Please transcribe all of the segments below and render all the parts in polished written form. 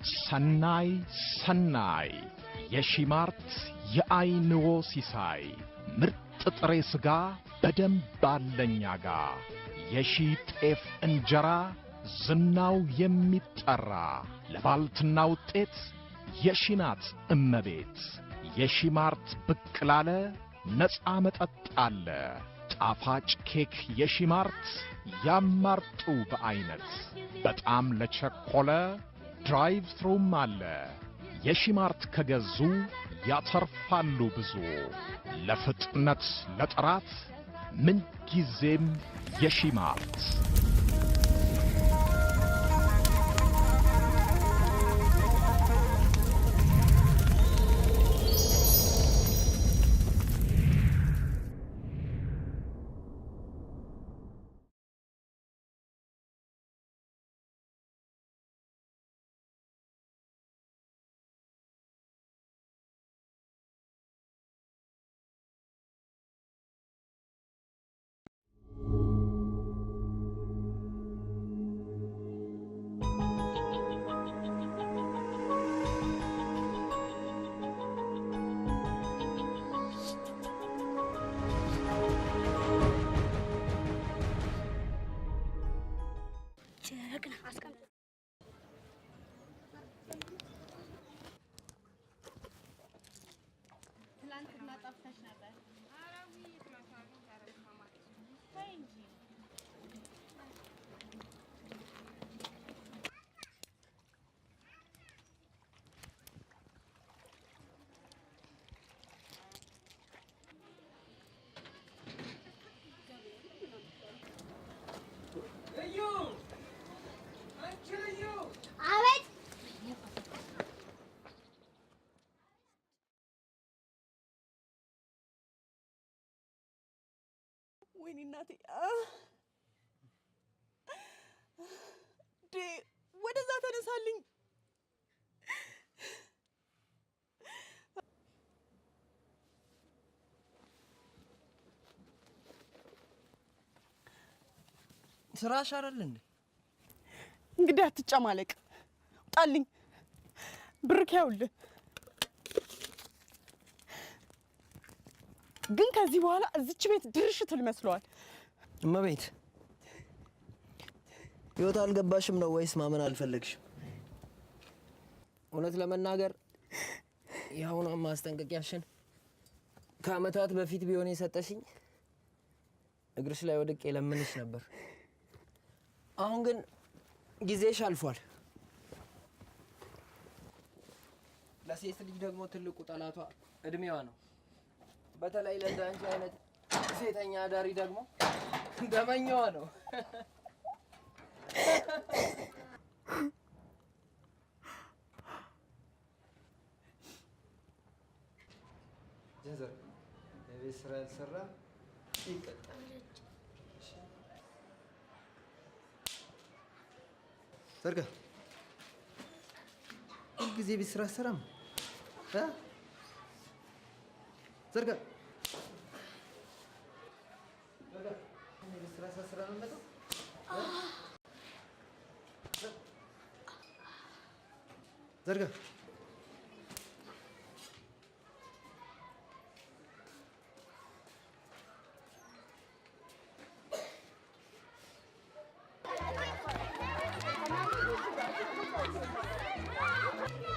ሰናይ ሰናይ የሺማርት የአይንዎ ሲሳይ ምርጥ ጥሬ ሥጋ በደንብ አለኛ ጋ የሺ ጤፍ እንጀራ ዝናው የሚጠራ ለባልትና ውጤት የሺናት እመቤት የሺማርት ብቅ ላለ ነፃ መጠጥ አለ ጣፋጭ ኬክ የሺማርት ያማርጡ በአይነት በጣም ለቸኮለ drive through ም አለ የሺማርት ከገዙ ያተርፋሉ ብዙ ለፍጥነት ለጥራት ምን ጊዜም የሺማርት። ወይኔ እናቴ ወደዛ ተነሳልኝ። ስራሽ አይደል እንዴ? እንግዲህ አትጨማለቅ፣ ውጣልኝ። ብርክ ያውልህ። ግን ከዚህ በኋላ እዚች ቤት ድርሽ ትል መስለዋል። እመቤት ህይወት አልገባሽም ነው ወይስ ማመን አልፈለግሽም? እውነት ለመናገር የአሁኗን ማስጠንቀቂያሽን ከአመታት በፊት ቢሆን የሰጠሽኝ እግርሽ ላይ ወድቄ ለምንሽ ነበር። አሁን ግን ጊዜሽ አልፏል። ለሴት ልጅ ደግሞ ትልቁ ጠላቷ እድሜዋ ነው። በተለይ ለእንዳንቺ አይነት ሴተኛ አዳሪ ደግሞ ደመኛዋ ነው። ጀዘር የቤት ስራ ያልሰራ ይቀጣል። ዘርጋ ሁልጊዜ ቤት ስራ አትሰራም? ዘርጋ የቤት ስራ ሳትሰራ ነው የምመጣው? ዘርጋ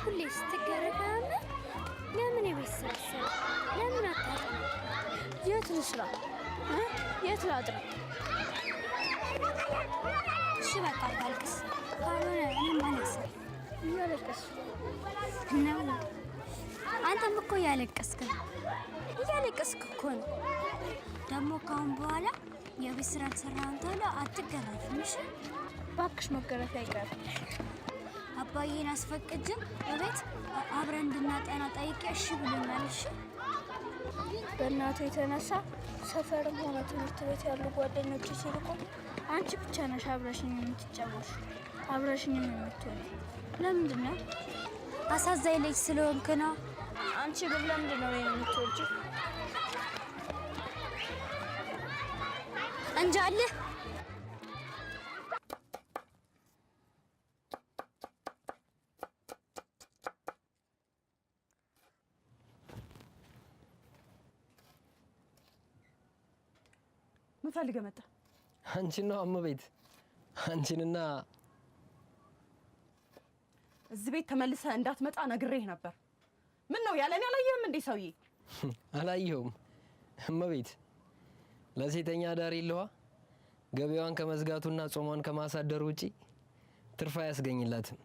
ሁሌ ስትገረፍ ለምን የቤት ስራ አትሰራም? ለምን አታጥናም? የት ልስራ? የት ላጥና? እሺ በቃ አታልቅስ። ካልሆነ እኔም አለቅሳለሁ። እያለቀስኩ ነው። አንተም እኮ እያለቀስክ ነው። እያለቀስክ እኮ ነው። ደግሞ ካሁን በኋላ የቤት ስራ አልሰራህም ተብሎ አትገረፍም። እሺ እባክሽ መገረፍ አይቀርም። አባዬን አስፈቅጄ እቤት አብረን እንድናጠና ጠይቄ እሺ ብሎኛል። እሺ በእናቱ የተነሳ ሰፈርም ሆነ ትምህርት ቤት ያሉ ጓደኞች ሲልቁ አንቺ ብቻ ነሽ አብረሽኝ የምትጫወሽ አብረሽኝም የምትሆኚ። ለምንድን ነው? አሳዛኝ ልጅ ስለሆንክ ነው። አንቺ ግን ለምንድን ነው እኔን የምትወጂው? እንጃልህ። ምን ፈልገህ መጣህ? አንቺን ነው እመቤት፣ አንቺንና እዚህ ቤት ተመልሰህ እንዳትመጣ ነግሬህ ነበር። ምን ነው ያለኔ አላየህም እንዴ ሰውዬ? አላየሁም እመቤት። ለሴተኛ አዳሪ ለዋ ገበያዋን ከመዝጋቱና ጾሟን ከማሳደሩ ውጪ ትርፍ አያስገኝላትም።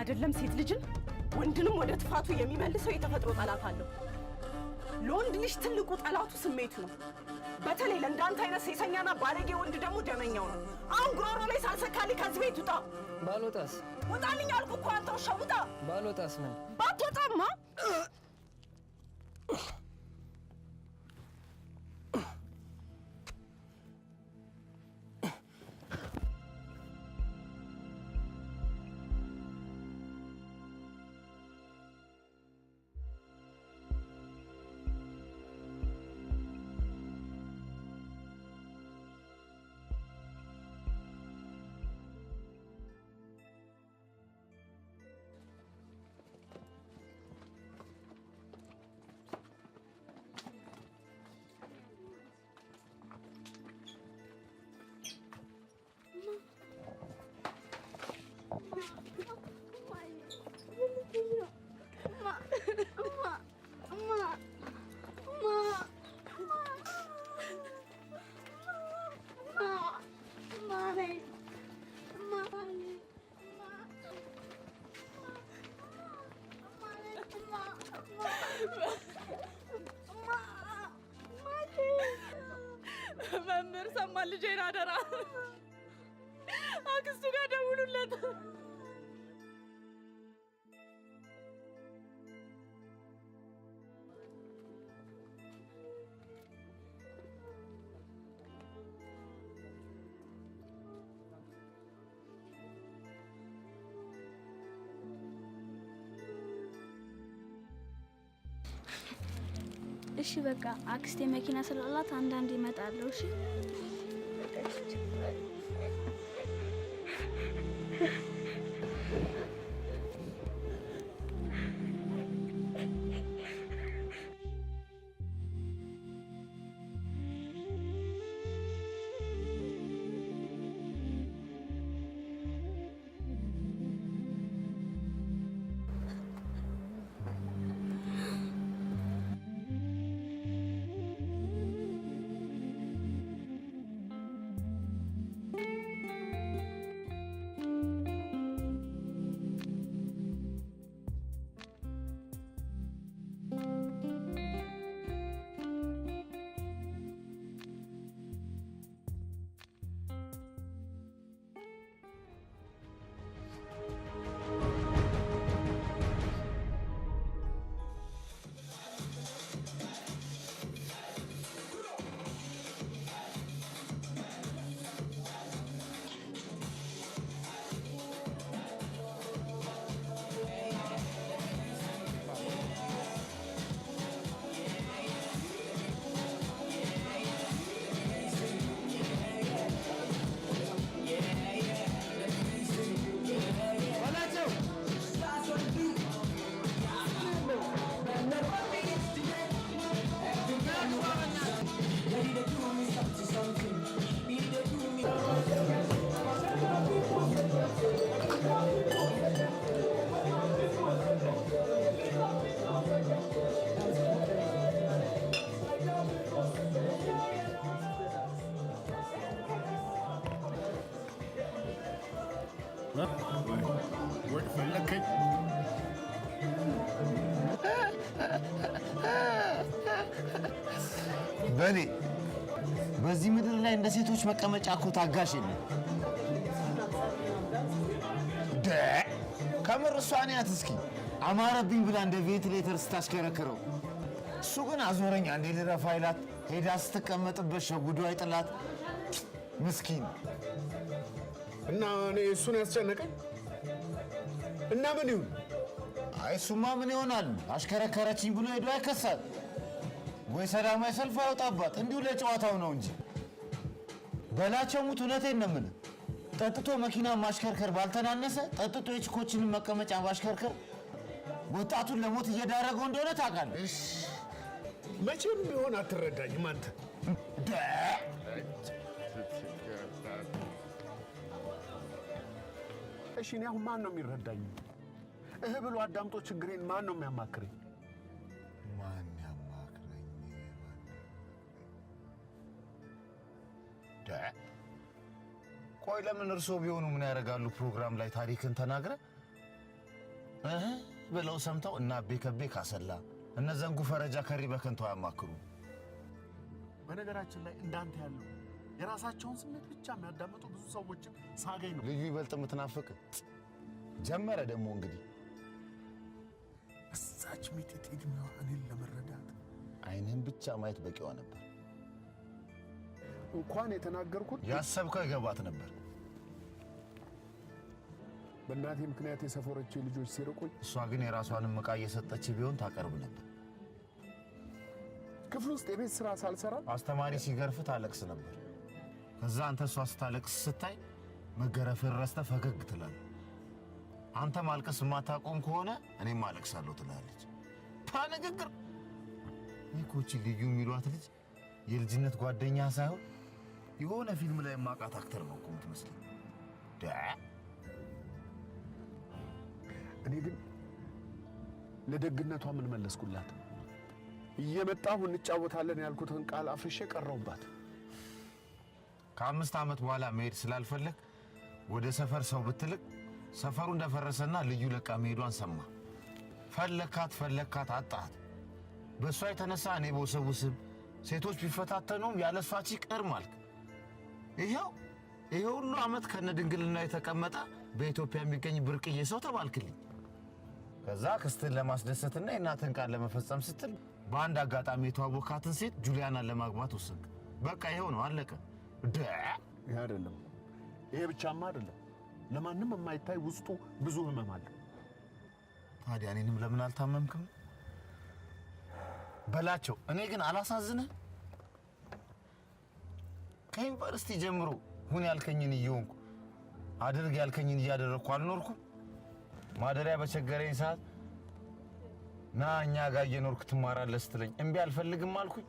አይደለም ሴት ልጅን ወንድንም ወደ ጥፋቱ የሚመልሰው የተፈጥሮ ጠላት አለው። ለወንድ ልጅ ትልቁ ጠላቱ ስሜቱ ነው። በተለይ ለእንዳንተ አይነት ሴሰኛና ባለጌ ወንድ ደግሞ ደመኛው ነው። አሁን ጉሮሮ ላይ ሳልሰካልኝ ከዚህ ቤት ውጣ። ባልወጣስ? ውጣልኝ አልኩህ እኮ አንተ ውሻ ውጣ። ባልወጣስ ምን? ባትወጣማ መምህር ሰማ ልጄን አደራ አክስቱ ጋር ደውሉለት። እሺ በቃ አክስቴ መኪና ስላላት አንዳንድ ይመጣለሁ። እሺ ፈለከኝ? በኔ በዚህ ምድር ላይ እንደ ሴቶች መቀመጫ እኮ ታጋሽ የለም። ከምር እሷን ያት እስኪ አማረብኝ ብላ እንደ ቬንቲሌተር ስታሽከረክረው፣ እሱ ግን አዞረኝ አንዴ ልረፋ ይላት፣ ሄዳ ስትቀመጥበት ሸጉዶ አይጥላት። ምስኪን። እና እኔ እሱን ያስጨነቀኝ እና ምን ይሁን? አይ እሱማ ምን ይሆናል፣ አሽከረከረችኝ ብሎ ሄዶ አይከሳት ወይ ሰላማዊ ሰልፍ አያወጣባት፣ እንዲሁ ለጨዋታው ነው እንጂ። በላቸው ሙት፣ እውነቴን ነው የምልህ። ጠጥቶ መኪና ማሽከርከር ባልተናነሰ ጠጥቶ የችኮችንን መቀመጫ ማሽከርከር ወጣቱን ለሞት እየዳረገው እንደሆነ ታውቃለህ። መቼም ቢሆን አትረዳኝም አንተ። እሺ እኔ አሁን ማን ነው የሚረዳኝ? እህ ብሎ አዳምጦ ችግሬን ማን ነው የሚያማክረኝ? ማን ያማክረኝ? ቆይ ለምን እርስዎ ቢሆኑ ምን ያደርጋሉ? ፕሮግራም ላይ ታሪክን ተናግረ እህ ብለው ሰምተው እና አቤ ከቤ ካሰላ እነ ዘንጉ ፈረጃ ከሪ በከንቱ አያማክሩ። በነገራችን ላይ እንዳንተ ያለው የራሳቸውን ስሜት ብቻ የሚያዳምጡ ብዙ ሰዎችን ሳገኝ ነው ልዩ ይበልጥ የምትናፍቅ ጀመረ። ደግሞ እንግዲህ እዛች ሚጢጥ ዕድሜዋ እኔን ለመረዳት አይንህን ብቻ ማየት በቂዋ ነበር። እንኳን የተናገርኩት ያሰብከው ይገባት ነበር። በእናቴ ምክንያት የሰፈሮቼ ልጆች ሲርቁኝ፣ እሷ ግን የራሷንም ዕቃ እየሰጠች ቢሆን ታቀርብ ነበር። ክፍል ውስጥ የቤት ስራ ሳልሰራ አስተማሪ ሲገርፍ ታለቅስ ነበር። ከዛ አንተ እሷ ስታለቅስ ስታይ መገረፍህን ረስተህ ፈገግ ትላለህ። አንተ ማልቀስ የማታቆም ከሆነ እኔም አለቅሳለሁ ትላለች። ታ ንግግር እኮ ይህቺ ልዩ የሚሏት ልጅ የልጅነት ጓደኛ ሳይሆን የሆነ ፊልም ላይ የማውቃት actor ነው እኮ የምትመስለኝ። እኔ ግን ለደግነቷ ምን መለስኩላት? እየመጣሁ እንጫወታለን ያልኩትን ቃል አፍርሼ ቀረሁባት። ከ5 ዓመት በኋላ መሄድ ስላልፈለግ ወደ ሰፈር ሰው ብትልቅ ሰፈሩ እንደፈረሰና ልዩ ለቃ መሄዷን ሰማ። ፈለካት ፈለካት አጣት። በእሷ የተነሳ እኔ በወሰውስም ሴቶች ቢፈታተኑም ያለ እሷ ቺ ቅርም አልክ። ይኸው ይሄ ሁሉ ዓመት ከነ ድንግልና የተቀመጠ በኢትዮጵያ የሚገኝ ብርቅዬ ሰው ተባልክልኝ። ከዛ ክስትህን ለማስደሰትና የእናትህን ቃል ለመፈጸም ስትል በአንድ አጋጣሚ የተዋወካትን ሴት ጁሊያናን ለማግባት ወሰንክ። በቃ ይኸው ነው፣ አለቀ። ይሄ አይደለም፣ ይሄ ብቻማ አይደለም። ለማንም የማይታይ ውስጡ ብዙ ህመም አለ። ታዲያ እኔንም ለምን አልታመምክም በላቸው። እኔ ግን አላሳዝንህ? ከዩኒቨርሲቲ ጀምሮ ሁን ያልከኝን እየሆንኩ አድርግ ያልከኝን እያደረግኩ አልኖርኩም? ማደሪያ በቸገረኝ ሰዓት ና እኛ ጋር እየኖርክ ትማራለህ ስትለኝ እምቢ አልፈልግም አልኩኝ።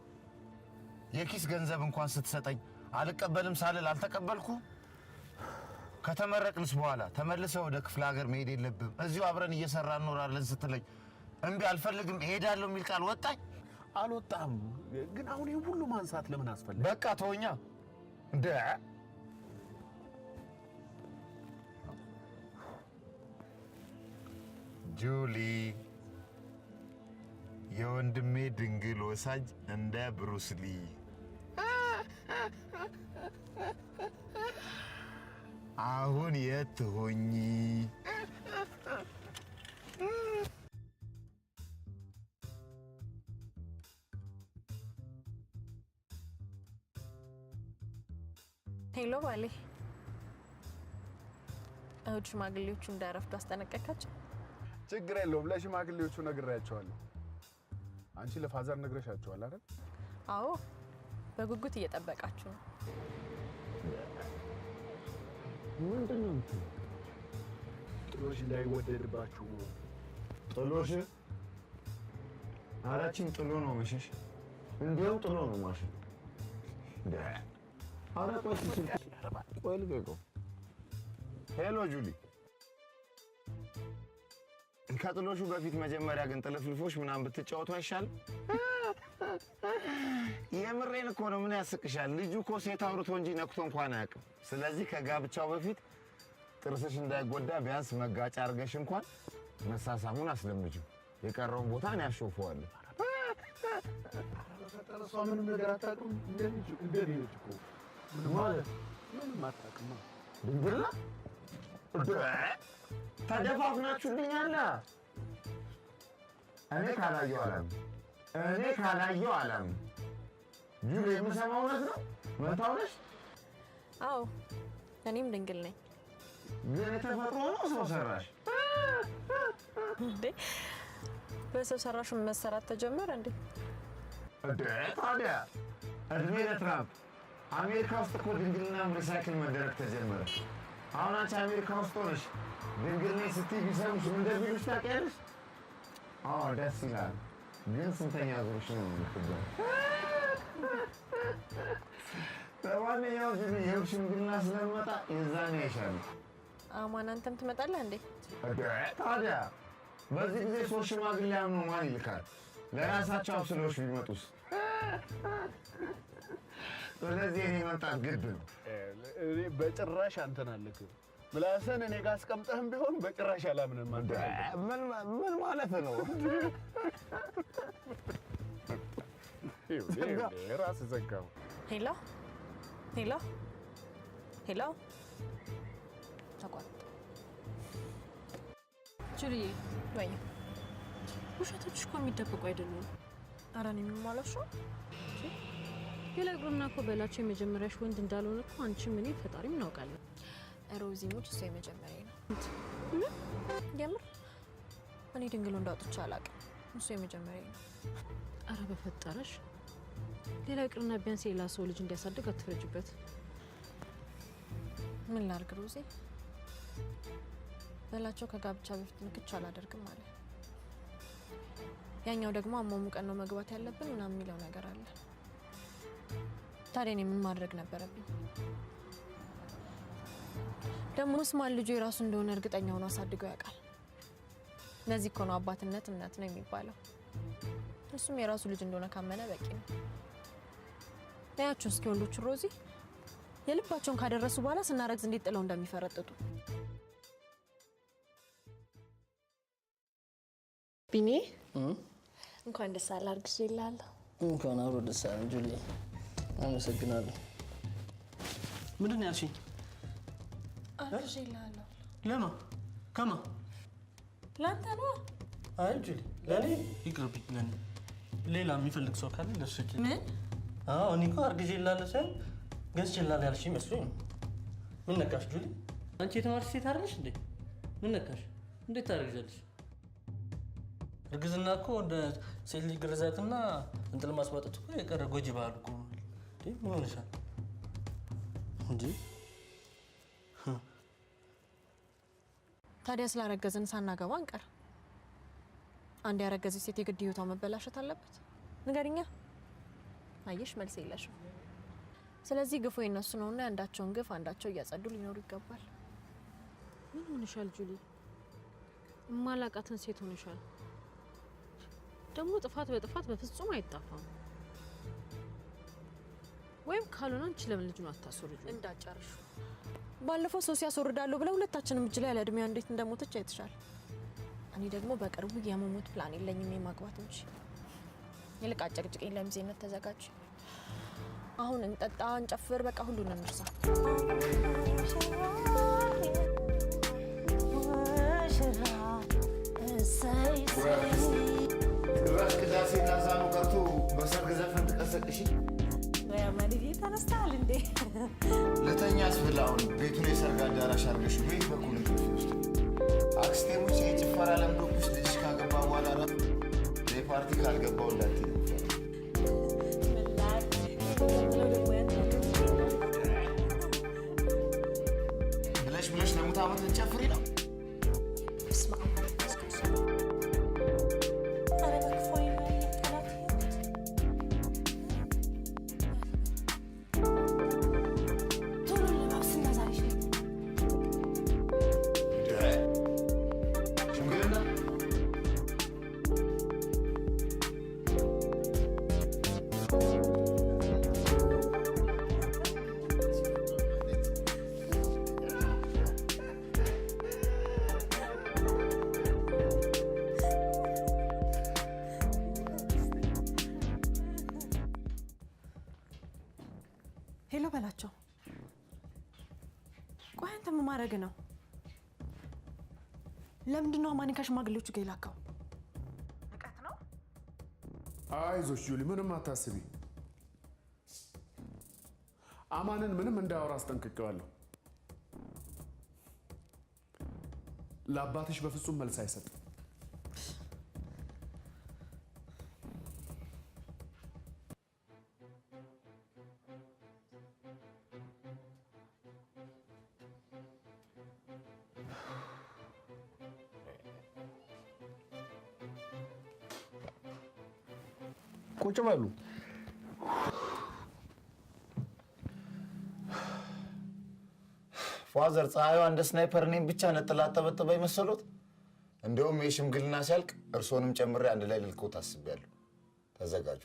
የኪስ ገንዘብ እንኳን ስትሰጠኝ አልቀበልም ሳልል አልተቀበልኩ። ከተመረቅንስ በኋላ ተመልሰህ ወደ ክፍለ ሀገር መሄድ የለብህም እዚሁ አብረን እየሰራን እንኖራለን ስትለኝ እምቢ አልፈልግም እሄዳለሁ የሚል ቃል ወጣኝ። አልወጣም። ግን አሁን ይሄን ሁሉ ማንሳት ለምን አስፈለገ? በቃ ተወኛ። እንደ ጁሊ የወንድሜ ድንግል ወሳጅ እንደ ብሩስሊ አሁን የት ትሆኚ? Hello ባሌ፣ እሁድ ሽማግሌዎቹ እንዳያረፍዱ አስጠነቀቃቸው? ችግር የለውም፣ ለሽማግሌዎቹ ነግሬያቸዋለሁ። አንቺ ለ father ነግረሻቸዋል አይደል? አዎ፣ በጉጉት እየጠበቃችሁ ነው። ምንድን ነው የምትለው? ጥሎሽ እንዳይወደድባችሁ። ጥሎሽ? አራችን ጥሎ ነው መሸሽ። እንዲያው ጥሎ ነው ማሸሽ። ኧረ ቆይ ቆይ ልቀቀው። Hello ጁሊ፣ ከጥሎሹ በፊት መጀመሪያ ግን ጥልፍልፎች ምናምን ብትጫወቱ አይሻልም? የምሬን እኮ ነው። ምን ያስቅሻል? ልጁ እኮ ሴት አውርቶ እንጂ ነክቶ እንኳን አያውቅም። ስለዚህ ከጋብቻው በፊት ጥርስሽ እንዳይጎዳ ቢያንስ መጋጫ አድርገሽ እንኳን መሳሳሙን አስለምጂው። የቀረውን ቦታ እኔ አሾፈዋለሁ። እሷ ምንም ነገር አታውቅም። እንደኔ ነች እኮ። ማለት ምንም አታውቅም። ድንግልና ተደፋፍናችሁልኛል። እኔ ካላየሁ አላምንም። እኔ ካላየሁ አላምንም። ጁሊ፣ የምሰማው እውነት ነው? መንታው ነሽ? አዎ፣ እኔም ድንግል ነኝ። ግን የተፈጥሮ ነው ሰው ሰራሽ? እንዴ በሰው ሰራሹ መሰራት ተጀመረ እንዴ? እንዴ ታዲያ እድሜ ለትራምፕ። አሜሪካ ውስጥ እኮ ድንግልናም recycle መደረግ ተጀመረ። አሁን አንቺ አሜሪካ ውስጥ ሆነሽ ድንግል ነኝ ስትይ ቢሰሙሽ ምን እንደሚሉሽ ታውቂያለሽ? አዎ ደስ ይላል። ግን ስንተኛ ዙርሽ ነው የምትገባው? ለማንኛውም ጁሊ የሩቅ ሽምግልና ስለምመጣ የዛኔ አይሻልም? አማን አንተም ትመጣለህ እንዴ? ታዲያ በዚህ ጊዜ ሶስት ሽማግሌ አምኖ ማን ይልካል? ለራሳቸው አብስለዎች ቢመጡስ? ስለዚህ እኔ መምጣት ግድ ነው። እኔ በጭራሽ አንተን አልልክም። ምላስህን እኔ ጋር አስቀምጠህም ቢሆን በጭራሽ አላምንም። አንተ ምን ማለት ነው? ራስህ ዘጋው። Hello hello hello፣ ተቋረጠ። ጁልዬ ወይ ውሸቶች እኮ የሚደበቁ አይደሉም። ኧረ እኔ ምንም አልዋሸሁም። ሌላ ይቅርና እኮ በላቸው የመጀመሪያሽ ወንድ እንዳልሆነ እኮ አንቺም እኔ ፈጣሪም እናውቃለን። ሮዚ ሙች እሱ የመጀመሪያ ነው። የምር እኔ ድንግሉ እንዳውጥቼ አላውቅም። እሱ የመጀመሪያ ነው። ኧረ በፈጠረሽ ሌላ ይቅርና ቢያንስ የሌላ ሰው ልጅ እንዲያሳድግ አትፍረጅበት። ምን ላድርግ ሮዚ፣ በላቸው ከጋብቻ በፊት ንክች አላደርግም አለ። ያኛው ደግሞ አሟሙቀን ነው መግባት ያለብን ምናምን የሚለው ነገር አለ። ታዲያ እኔ ምን ማድረግ ነበረብኝ? ደግሞስ ማን ልጁ የራሱ እንደሆነ እርግጠኛ ሆኖ አሳድገው ያውቃል? ለዚህ እኮ ነው አባትነት እምነት ነው የሚባለው። እሱም የራሱ ልጅ እንደሆነ ካመነ በቂ ነው። ያያችሁ እስኪ ወንዶቹ ሮዚ የልባቸውን ካደረሱ በኋላ ስናረግዝ እንዴት ጥለው እንደሚፈረጥጡ። ቢኒ እንኳን ደስ አለህ፣ አርግዤልሃለሁ። እንኳን አብሮ ደስ አለን ጁሊ። አመሰግናለሁ። ምንድን ነው ያልሽኝ? አርግዤልሃለሁ። ለማ ከማ ለአንተ ነዋ። አይ ጁሊ፣ ለእኔ ይቅርብኝ። ለእኔ ሌላ የሚፈልግ ሰው ካለ ለእሱ። ምን? አዎ እኔ እኮ አርግዤልሃለሁ ሳይሆን ገዝቼልሃለሁ ያልሽኝ መስሎኝ ነው። ምን ነካሽ ጁሊ? አንቺ የተማርሽ ሴት አይደለሽ እንዴ? ምን ነካሽ? እንዴት ታረግዣለሽ? እርግዝና እኮ እንደ ሴት ልጅ ግርዛትና እንጥል ማስቧጠጥ እኮ የቀረ ጎጂ ባህል እኮ ነው። እንዴ ምን ሆነሻል እንዴ? ታዲያ ስላረገዝን ሳናገባ አንቀር። አንድ ያረገዘች ሴት የግድ ህይወቷ መበላሸት አለበት? ንገሪኛ። አየሽ መልስ የለሽም። ስለዚህ ግፉ የነሱ ነውና የአንዳቸውን ግፍ አንዳቸው እያጸዱ ሊኖሩ ይገባል። ምን ሆነሻል ጁሊ? እማላቃትን ሴት ሆነሻል። ደግሞ ጥፋት በጥፋት በፍጹም አይጣፋም። ወይም ካልሆነ አንቺ ለምን ልጁን አታስወርጂው? እንዳጨርሹ ባለፈው ሰው ሲያስወርዳለሁ ብለው ሁለታችንም እጅ ላይ ያለ እድሜዋ እንዴት እንደሞተች አይተሻል። እኔ ደግሞ በቅርቡ የመሞት ፕላን የለኝም የማግባት እንጂ። ይልቅ አጨቅጭቀኝ፣ ለሚዜነት ተዘጋጅ። አሁን እንጠጣ፣ እንጨፍር፣ በቃ ሁሉን እንርሳ። ጭራሽ ቅዳሴና ዛኑ ቀርቶ በሰርግ ዘፈን ትቀሰቅሽ። ተነስተሃል እንዴ? ለተኛስ ብላ አሁን ቤቱን የሰርግ አዳራሽ አድርገሽ ቤት በኩል እንቅልፍ ይወስድ። አክስቴ ሙች ይሄ ጭፈራ ለምዶብሽ ልጅሽ ካገባ በኋላ ራሱ ፓርቲ ካልገባው እንዳትዪ። ብለሽ ብለሽ ለሙት ዓመት ልትጨፍሪ ነው? ሽምግልና Hello በላቸው። ቆይ አንተ ምን ማድረግ ነው? ለምንድን ነው አማኔን ከሽማግሌዎቹ ጋር የላከው? ንቀት ነው። አይዞሽ ጁሊ፣ ምንም አታስቢ። አማንን ምንም እንዳያወራ አስጠንቅቄዋለሁ። ለአባትሽ በፍጹም መልስ አይሰጥም። ቁጭ በሉ። Father፣ ፀሐይዋ እንደ sniper እኔን ብቻ ነጥላ ጠበጥበኝ መሰሎት? እንደውም የሽምግልና ሲያልቅ እርሶንም ጨምሬ አንድ ላይ ልልከው ታስቤያለሁ። ተዘጋጁ።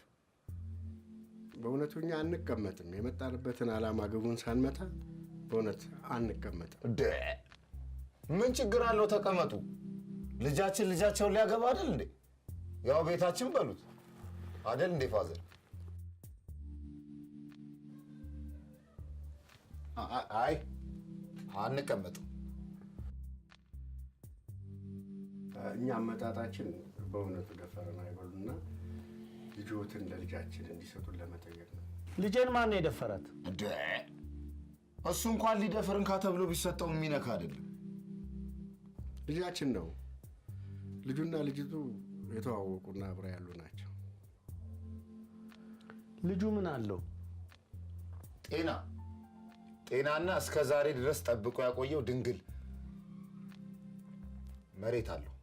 በእውነቱ እኛ አንቀመጥም። የመጣንበትን ዓላማ ግቡን ሳንመታ በእውነት አንቀመጥም። ምን ችግር አለው? ተቀመጡ። ልጃችን ልጃቸውን ሊያገባ አይደል እንዴ? ያው ቤታችን በሉት አይደል እንዴ father? አይ አንቀመጥም። እኛ አመጣጣችን በእውነቱ ደፈረን አይበሉና ልጆትን ለልጃችን እንዲሰጡን ለመጠየቅ ነው። ልጄን ማን ነው የደፈራት? እሱ እንኳን ሊደፍር እንካ ተብሎ ቢሰጠው የሚነካ አይደለም። ልጃችን ነው። ልጁና ልጅቱ የተዋወቁና አብረው ያሉ ናቸው። ልጁ ምን አለው? ጤና ጤናና እስከ ዛሬ ድረስ ጠብቆ ያቆየው ድንግል መሬት አለው።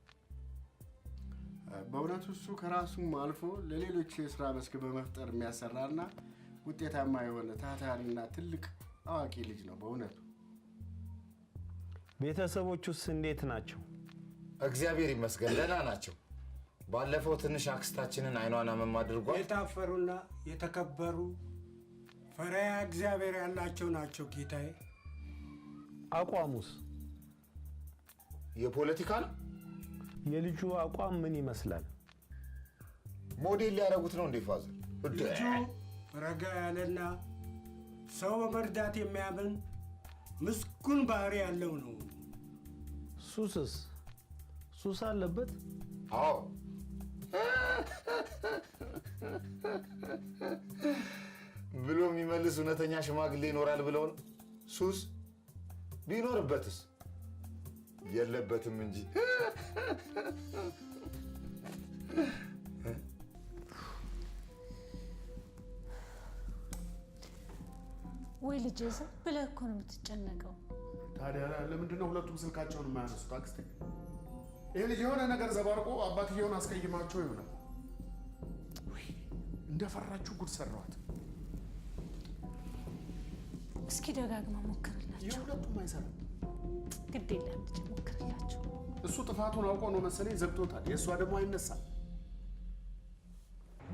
በእውነቱ እሱ ከራሱም አልፎ ለሌሎች የስራ መስክ በመፍጠር የሚያሰራና ውጤታማ የሆነ ታታሪና ትልቅ አዋቂ ልጅ ነው። በእውነቱ ቤተሰቦቹስ እንዴት ናቸው? እግዚአብሔር ይመስገን ደህና ናቸው። ባለፈው ትንሽ አክስታችንን አይኗን አመም አድርጓል። የታፈሩና የተከበሩ ፈሪሃ እግዚአብሔር ያላቸው ናቸው ጌታዬ። አቋሙስ? የፖለቲካ ነው። የልጁ አቋም ምን ይመስላል? ሞዴል ሊያደርጉት ነው እንዴ father? ልጁ ረጋ ያለና ሰው በመርዳት የሚያምን ምስጉን ባህሪ ያለው ነው። ሱስስ? ሱስ አለበት? አዎ። ብሎ የሚመልስ እውነተኛ ሽማግሌ ይኖራል ብለው ነው? ሱስ ቢኖርበትስ? የለበትም እንጂ። ወይ ልጄ፣ ዝም ብለህ እኮ ነው የምትጨነቀው። ታዲያ ለምንድን ነው ሁለቱም ስልካቸውን የማያነሱት? አክስቴ፣ ይሄ ልጅ የሆነ ነገር ዘባርቆ አባትየውን አስቀይማቸው ይሆናል። እንደፈራችሁ ጉድ ሰራዋት። እስኪ ደጋግማ ሞክርላቸው። የሁለቱም አይሰራም። ግድ የለም ልጄ፣ ሞክርላቸው። እሱ ጥፋቱን አውቆ ነው መሰለኝ ዘግቶታል። የእሷ ደግሞ አይነሳም።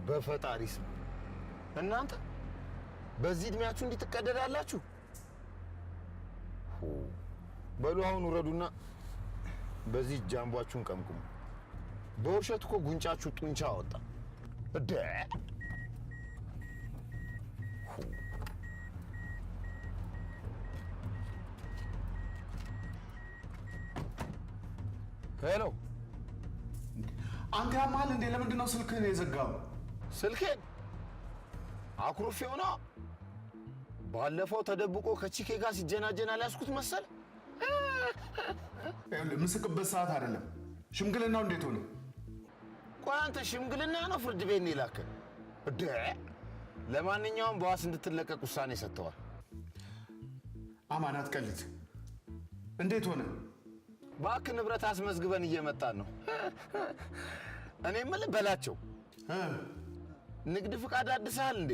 በፈጣሪ ስም እናንተ በዚህ እድሜያችሁ እንዲህ ትቀደዳላችሁ? በሉ አሁን ውረዱና በዚህ ጃምቧችሁን ቀምቅሙ። በውሸት እኮ ጉንጫችሁ ጡንቻ አወጣ። Hello፣ አንተ ያማል እንዴ? ለምንድን ነው ስልክህን የዘጋው? ስልኬን አኩርፌው ነው። ባለፈው ተደብቆ ከቺኬ ጋር ሲጀናጀን አልያዝኩት መሰል። ምስቅበት ሰዓት አይደለም። ሽምግልናው እንዴት ሆነ? ቆይ አንተ ሽምግልና ነው ፍርድ ቤት ነው የላከን? ለማንኛውም በዋስ እንድትለቀቅ ውሳኔ ሰጥተዋል። አማናት ቀልድ እንዴት ሆነ? እባክህ ንብረት አስመዝግበን እየመጣን ነው። እኔ የምልህ በላቸው፣ ንግድ ፍቃድ አድሰሃል እንዴ?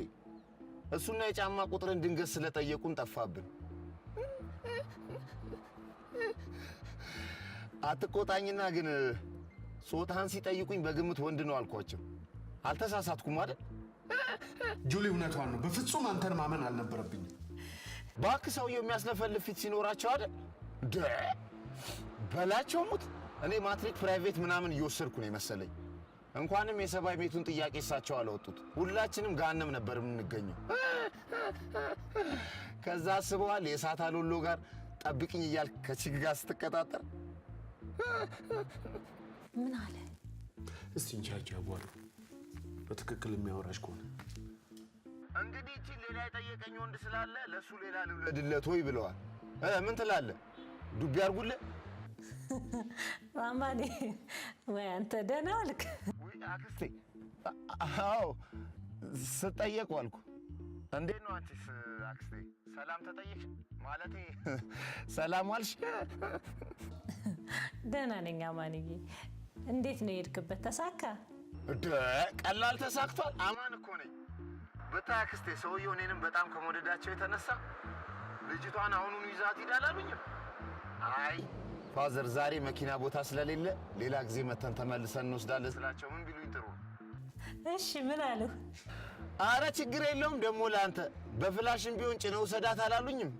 እሱና የጫማ ቁጥርን ድንገት ስለጠየቁን ጠፋብን። አትቆጣኝና ግን ጾታህን ሲጠይቁኝ በግምት ወንድ ነው አልኳቸው። አልተሳሳትኩም አይደል? ጁሊ እውነቷን ነው። በፍጹም አንተን ማመን አልነበረብኝም። እባክህ ሰውየው የሚያስለፈልፍ ፊት ሲኖራቸው አይደል? በላቸው ሙት። እኔ ማትሪክ private ምናምን እየወሰድኩ ነው የመሰለኝ። እንኳንም የሰብአዊ ቤቱን ጥያቄ እሳቸው አላወጡት። ሁላችንም ገሃነም ነበር የምንገኘው። ከዛ አስበዋል የእሳት አሎሎ ጋር ጠብቅኝ እያልክ ከ chick ጋር ስትቀጣጠር ምን አለ? እስቲ እንቻቻ አቧሪ በትክክል የሚያወራሽ ከሆነ እንግዲህ እቺ ሌላ የጠየቀኝ ወንድ ስላለ ለሱ ሌላ ልውለድለት ወይ ብለዋል። ምን ትላለህ? ዱቢ አድርጉልህ። ማማኔ ወይ አንተ ደህና ዋልክ? ውይ አክስቴ፣ አዎ ስጠየቅ ዋልኩ። እንዴት ነው አንቺስ አክስቴ? ሰላም ተጠየቅሽ? ማለቴ ሰላም ዋልሽ? ደህና ነኝ አማንዬ። እንዴት ነው የሄድክበት? ተሳካ? ቀላል ተሳክቷል። አማን እኮ ነኝ። ብታይ አክስቴ፣ ሰውየው እኔንም በጣም ከመውደዳቸው የተነሳ ልጅቷን አሁኑኑ ይዛት ሂድ አላሉኝም። አይ father፣ ዛሬ መኪና ቦታ ስለሌለ ሌላ ጊዜ መተን ተመልሰን እንወስዳለን ስላቸው ምን ቢሉኝ ጥሩ ነው? እሺ ምን አሉ? አረ ችግር የለውም፣ ደግሞ ለአንተ በፍላሽም ቢሆን ጭነው ውሰዳት አላሉኝም።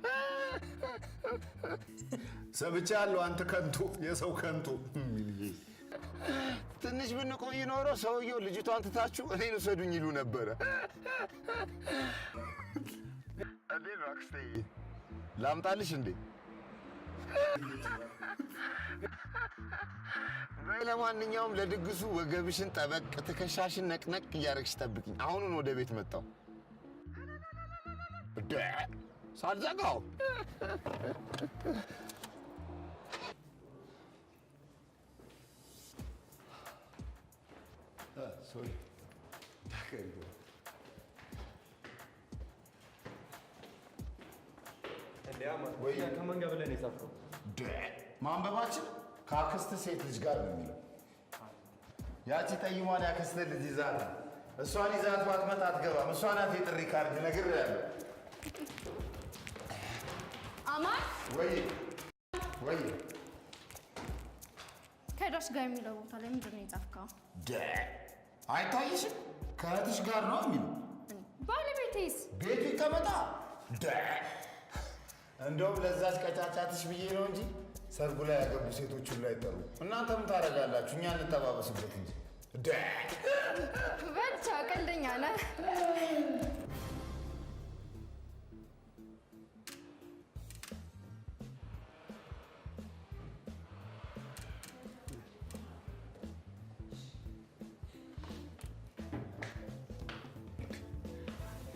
ሰምቻለሁ። አንተ ከንቱ፣ የሰው ከንቱ። ትንሽ ብንቆይ ኖሮ ሰውየው ልጅቷን ትታችሁ እኔን ውሰዱኝ ይሉ ነበረ። እንዴት ነው አክስቴ? ላምጣልሽ እንዴ? በይ ለማንኛውም ለድግሱ ወገብሽን ጠበቅ ትከሻሽን ነቅነቅ እያደረግሽ ጠብቂኝ። አሁኑን ወደ ቤት መጣሁ። ሳልዘጋው። Sorry. ከማን ጋር ብለህ ነው የጻፍከው? ማንበባችን ከአክስት ሴት ልጅ ጋር ነው የሚለው። ያቺ ጠይሟን ያክስት ልጅ ይዛት፣ እሷን ይዛት ባትመጣ አትገባም። እሷ ናት የጥሪ ካርድ፣ ነግሬሃለሁ። አማን። ወይ ወይ። ከዳሽ ጋር የሚለው ቦታ ላይ ምንድን ነው የጻፍከው? አይታይሽም? ከእህትሽ ጋር ነው የሚለው። ባለቤቴስ? ቤቱ ይቀመጣ። እንደውም ለዛች ቀጫጫትሽ ብዬ ነው እንጂ ሰርጉ ላይ ያገቡ ሴቶች ሁሉ አይጠሩ። እናንተ ምን ታደርጋላችሁ? እኛ እንጠባበስበት እንጂ። በልቻ ቀልደኛ ነህ።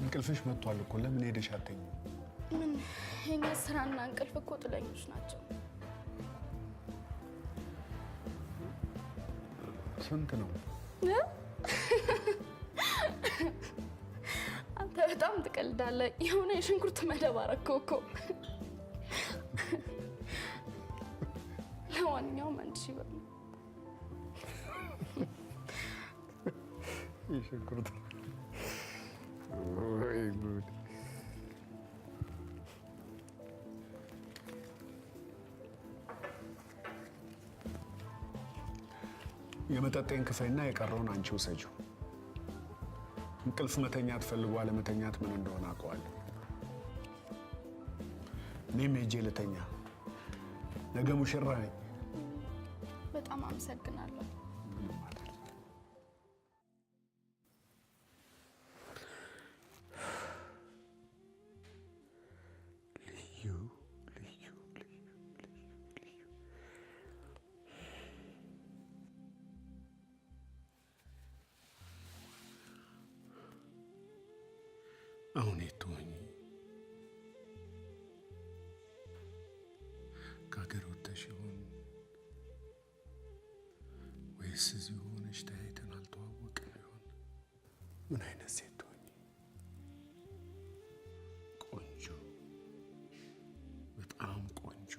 እንቅልፍሽ መጥቷል እኮ፣ ለምን ሄደሽ አትተኝም? ምን፣ የኛ ስራና እንቅልፍ እኮ ጥለኞች ናቸው። ስንት ነው? አንተ በጣም ትቀልዳለህ። የሆነ የሽንኩርት መደብ አደረከው እኮ። ለማንኛውም 1000 ብር ነው። የሽንኩርት፣ ወይ ጉድ! የመጠጤን ክፈይና የቀረውን አንቺ ውሰጂው። እንቅልፍ መተኛት ፈልጎ አለመተኛት ምን እንደሆነ አውቀዋለሁ። እኔም ሄጄ ልተኛ። ነገ ሙሽራ ነኝ። በጣም አመሰግናለሁ። ልዩ ልዩ ልዩ ልዩ። አሁን የት ትሆኚ? ከሀገር ወጥተሽ ይሆን ወይስ እዚሁ ሆነሽ ተያይተን አልተዋወቅን ይሆን? ምን አይነት ሴት ትሆኚ? ቆንጆ፣ በጣም ቆንጆ፣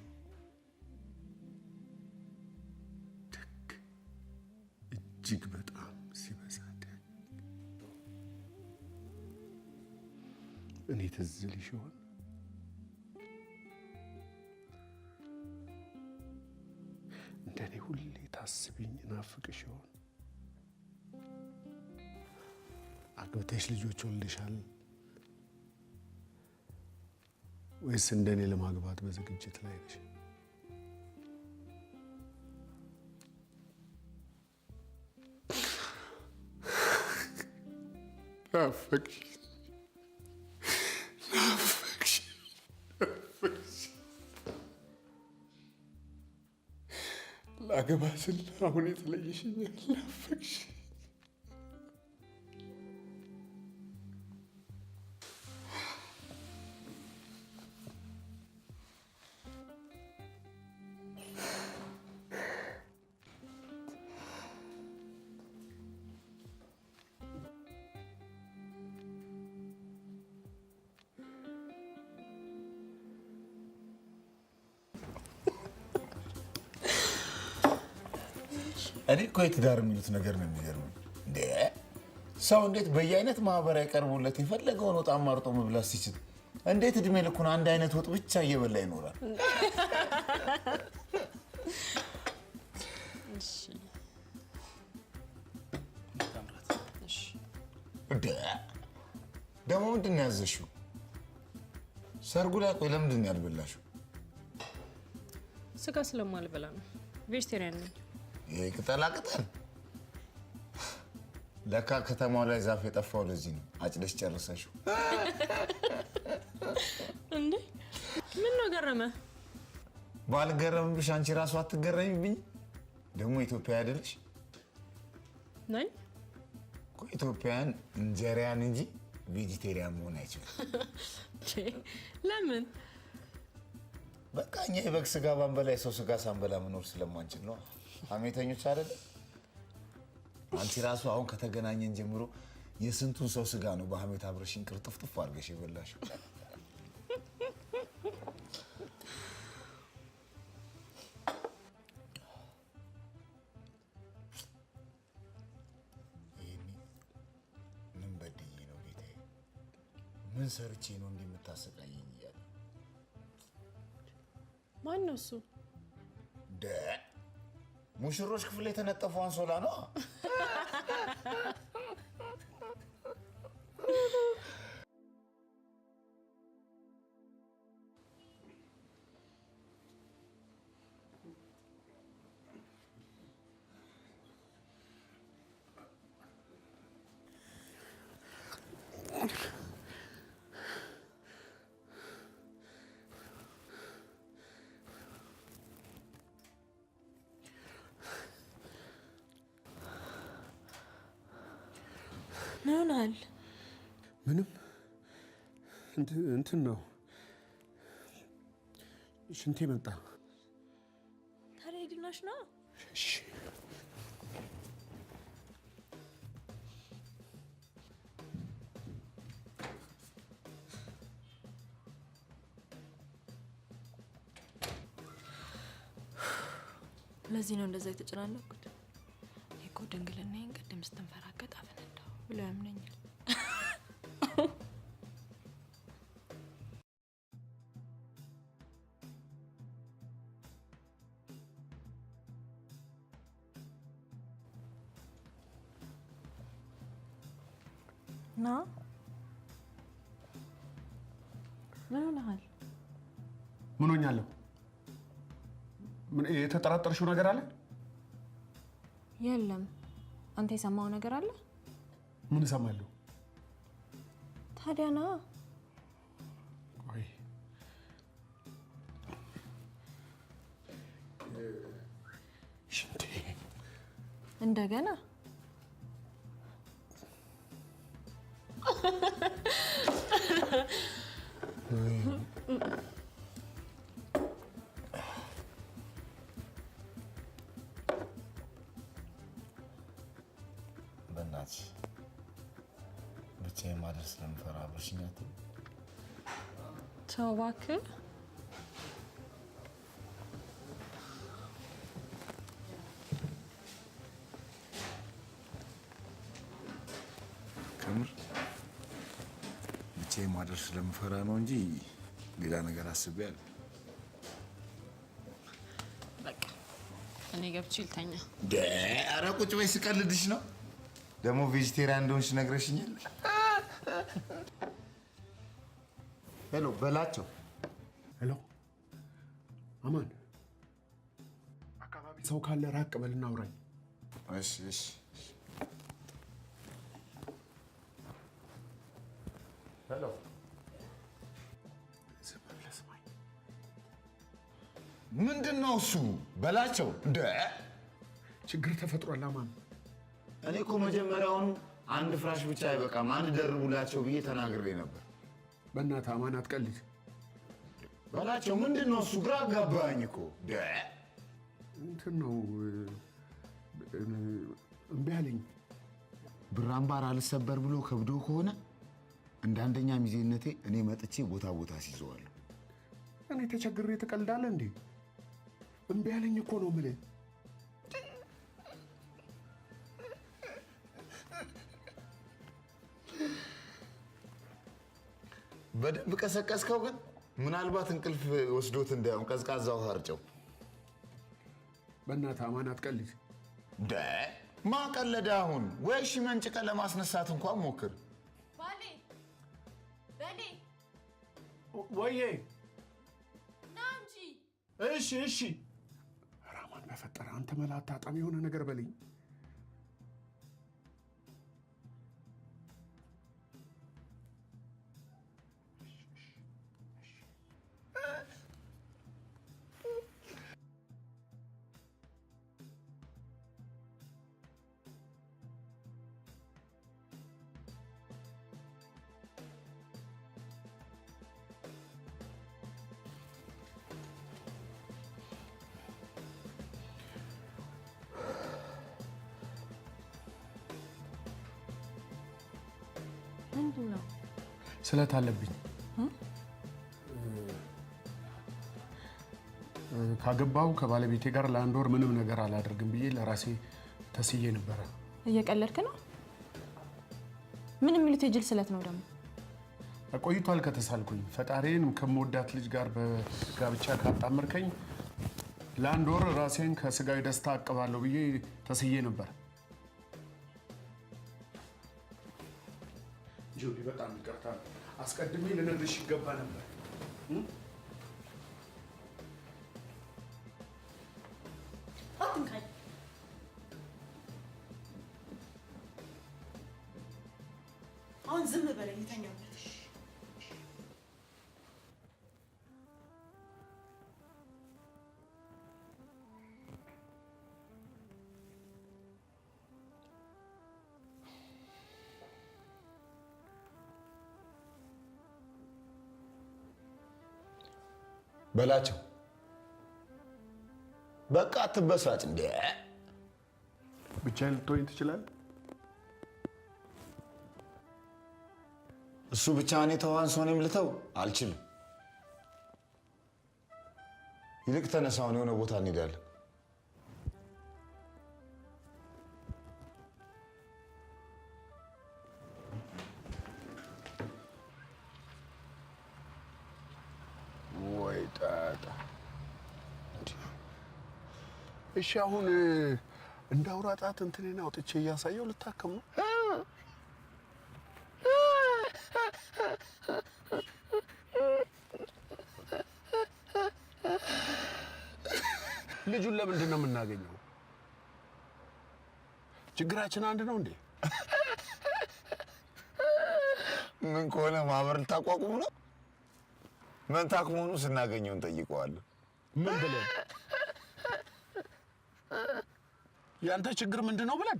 ደግ፣ እጅግ በጣም ሲበዛ ደግ። እኔ ትዝ ልሽ ይሆን? እንደ እኔ ሁሌ ታስቢኝ ናፍቅሽ ይሆን? አግብተሽ ልጆች ወልደሻል ወይስ እንደ እኔ ለማግባት በዝግጅት ላይ ነሽ? ናፈቅሽ፣ ናፈቅሽ፣ ናፈቅሽ። ላገባ ስል አሁን የተለየሽኛል። ናፈቅሽ። እኔ እኮ የትዳር የሚሉት ነገር ነው የሚገርመኝ። እንዴ፣ ሰው እንዴት በየአይነት ማህበራዊ ቀርቦለት የፈለገውን ወጥ አማርጦ መብላት ሲችል እንዴት እድሜ ልኩን አንድ አይነት ወጥ ብቻ እየበላ ይኖራል? እሺ እሺ። ደግሞ ምንድን ነው ያዘሽው? ሰርጉ ላይ ቆይ ለምንድን ነው ያልበላሽው? ስጋ ስለማልበላ ነው። Vegetarian ነኝ። ይሄ ቅጠላ ቅጠል ለካ ከተማው ላይ ዛፍ የጠፋው ለዚህ ነው። አጭደሽ ጨርሰሽው። እንዴ ምን ነው ገረመ? ባልገረምብሽ አንቺ ራሱ አትገረሚብኝ? ደግሞ ኢትዮጵያ አይደለሽ? ነኝ እኮ። ኢትዮጵያውያን እንጀሪያን እንጂ vegetarian መሆን አይችልም። ለምን? በቃ እኛ የበግ ስጋ ባንበላ የሰው ስጋ ሳንበላ መኖር ስለማንችል ነው። ሀሜተኞች አይደለም? አንቺ ራሱ አሁን ከተገናኘን ጀምሮ የስንቱን ሰው ስጋ ነው በሀሜት አብረሽን ቅርጥፍጥፍ አድርገሽ የበላሽው? ይሄኔ ምን በድዬ ነው ጌታዬ? ምን ሰርቼ ነው እንዲህ የምታሰቃየኝ እያለ። ማን ነው እሱ? ሙሽሮች ክፍል የተነጠፈው አንሶላ ነው። ምን ሆነሃል? ምንም እንትን ነው፣ ሽንቴ መጣ። ታዲያ ሂድናሽ ነው። እሺ ለዚህ ነው እንደዛ የተጨናነቅኩት። እኮ ድንግልናዬን ቅድም ስትንፈራገጥ አፈነዳው ብሎ ያምነኛል። ና ምን ሆነሃል? ምን ሆኛለሁ? ምን የተጠራጠርሽው ነገር አለ? የለም። አንተ የሰማው ነገር አለ? ምን እሰማለሁ? ታዲያ ና። ቆይ ሽንቴ እንደገና በእናትሽ ብቻዬን ማደር ስለምፈራ አብረሽኝ አትይም? ተው እባክህ። ከምር ብቻዬን ማደር ስለምፈራ ነው እንጂ ሌላ ነገር አስቤ አለ። በቃ እኔ ገብቼ ልተኛ። ኧረ ቁጭ በይ፣ ስቀልድሽ ነው። ደግሞ vegetarian እንደሆንሽ ነግረሽኛል። Hello በላቸው። Hello አማን፣ አካባቢ ሰው ካለ ራቅ በልና አውራኝ። እሺ እሺ። Hello ዝም ብለህ ስማኝ። ምንድን ነው እሱ? በላቸው። እንደ ችግር ተፈጥሯል አማን። እኔ እኮ መጀመሪያውኑ አንድ ፍራሽ ብቻ አይበቃም አንድ ደርቡላቸው ብዬ ተናግሬ ነበር። በእናትህ አማን አትቀልድ። በላቸው ምንድን ነው እሱ? ግራ አጋባኝ እኮ። እንትን ነው እምቢ አለኝ። ብር አምባር አልሰበር ብሎ ከብዶ ከሆነ እንደ አንደኛ ሚዜነቴ እኔ መጥቼ ቦታ ቦታ አስይዘዋለሁ። እኔ ተቸግሬ ትቀልዳለህ እንዴ? እምቢ አለኝ እኮ ነው የምልህ። በደንብ ቀሰቀስከው። ግን ምናልባት እንቅልፍ ወስዶት እንዳይሆን ቀዝቃዛ ውሃ እርጨው። በእናትህ አማን አትቀልድ። ደ ማቀለደ አሁን ወይ እሺ፣ መንጭቀህ ለማስነሳት እንኳን ሞክር። ባሌ በሌ ወዬ ና እንጂ። እሺ እሺ። ኧረ አማን በፈጠረ አንተ መላ አታጣም። የሆነ ነገር በለኝ። ምንድን ነው? ስለት አለብኝ። ካገባው ከባለቤቴ ጋር ለአንድ ወር ምንም ነገር አላደርግም ብዬ ለራሴ ተስዬ ነበረ። እየቀለድክ ነው? ምን የሚሉት የጅል ስለት ነው ደግሞ? ቆይቷል ከተሳልኩኝ። ፈጣሪን ከምወዳት ልጅ ጋር በጋብቻ ካጣመርከኝ ለአንድ ወር ራሴን ከስጋዊ ደስታ አቅባለሁ ብዬ ተስዬ ነበር። ጆሊ በጣም ይቅርታ፣ አስቀድሜ ልነግርሽ ይገባ ነበር። አትንካኝ። አሁን ዝም በለኝ፣ ተኛበት። በላቸው በቃ አትበሳጭ። እንዴ ብቻዬን ልትሆኝ ትችላለህ። እሱ ብቻ እኔ ተዋን ሰው እኔም ልተው አልችልም። ይልቅ ተነሳውን የሆነ ቦታ እንሄዳለን። ወይ ጣጣ! እሺ አሁን እንደ አውራ ጣት እንትኔን አውጥቼ እያሳየው ልታከም ነው? ልጁን ለምንድን ነው የምናገኘው? ችግራችን አንድ ነው እንዴ? ምን ከሆነ ማህበር ልታቋቁሙ ነው? መንታክ መሆኑ ስናገኘው እንጠይቀዋለን። ምን ብለን? ያንተ ችግር ምንድን ነው ብለን?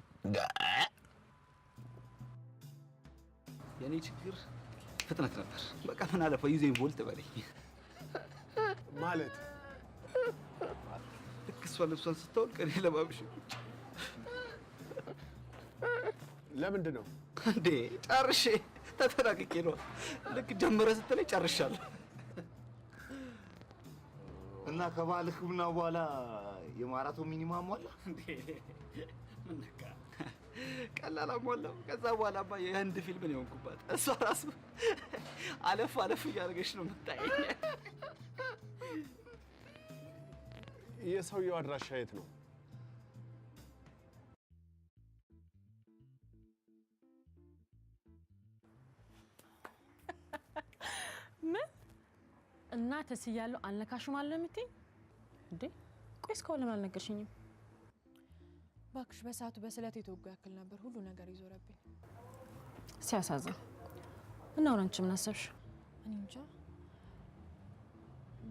የኔ ችግር ፍጥነት ነበር። በቃ ምን አለፈ ዩዜን ቦልት በለኝ ማለት ልክ እሷ ልብሷን ስታወልቅ እኔ ለባብሽ ለምንድን ነው እንዴ? ጨርሼ ተጠናቅቄ ነው። ልክ ጀመረ ስትለኝ ጨርሻለሁ። እና ከባህል ሕክምና በኋላ የማራቶን ሚኒማ አሟላ እንዴ? ምን ነካ? ቀላል አሟላው። ከዛ በኋላማ የህንድ ፊልም ነው የሆንኩባት። እሷ ራሱ አለፍ አለፍ እያደረገች ነው የምታየኝ። የሰውየው አድራሻ የት ነው? ምን እና ተስያለሁ አልነካሽም አለ የምትይኝ እንዴ? ቆይ እስካሁን ለምን አልነገርሽኝም? እባክሽ በሰዓቱ በስለት የተወጉ ያክል ነበር ሁሉ ነገር ይዞረብኝ። ሲያሳዝን። እና አሁን አንቺ ምን አሰብሽ? እኔ እንጃ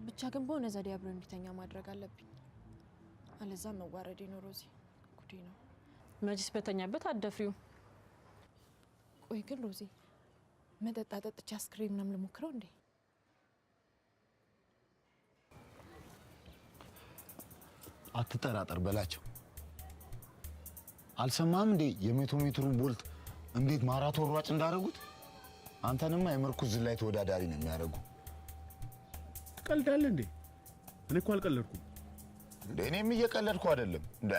ብቻ ግን በሆነ ዘዴ አብሮ እንዲተኛ ማድረግ አለብኝ። አለዛ መዋረዴ ነው ሮዚ፣ ጉዴ ነው። መቼስ በተኛበት አትደፍሪው። ቆይ ግን ሮዚ መጠጥ አጠጥቼ አስክሬን ምናምን ልሞክረው እንዴ? አትጠራጠር በላቸው። አልሰማህም እንዴ የ100 ሜትሩን ቦልት እንዴት ማራቶን ሯጭ እንዳደረጉት? አንተንማ የምርኩዝ ዝላይ ተወዳዳሪ ነው የሚያደርጉ። ትቀልዳለህ እንዴ? እኔ እኮ አልቀለድኩም። እንዴ እኔም እየቀለድኩ አይደለም። እንዴ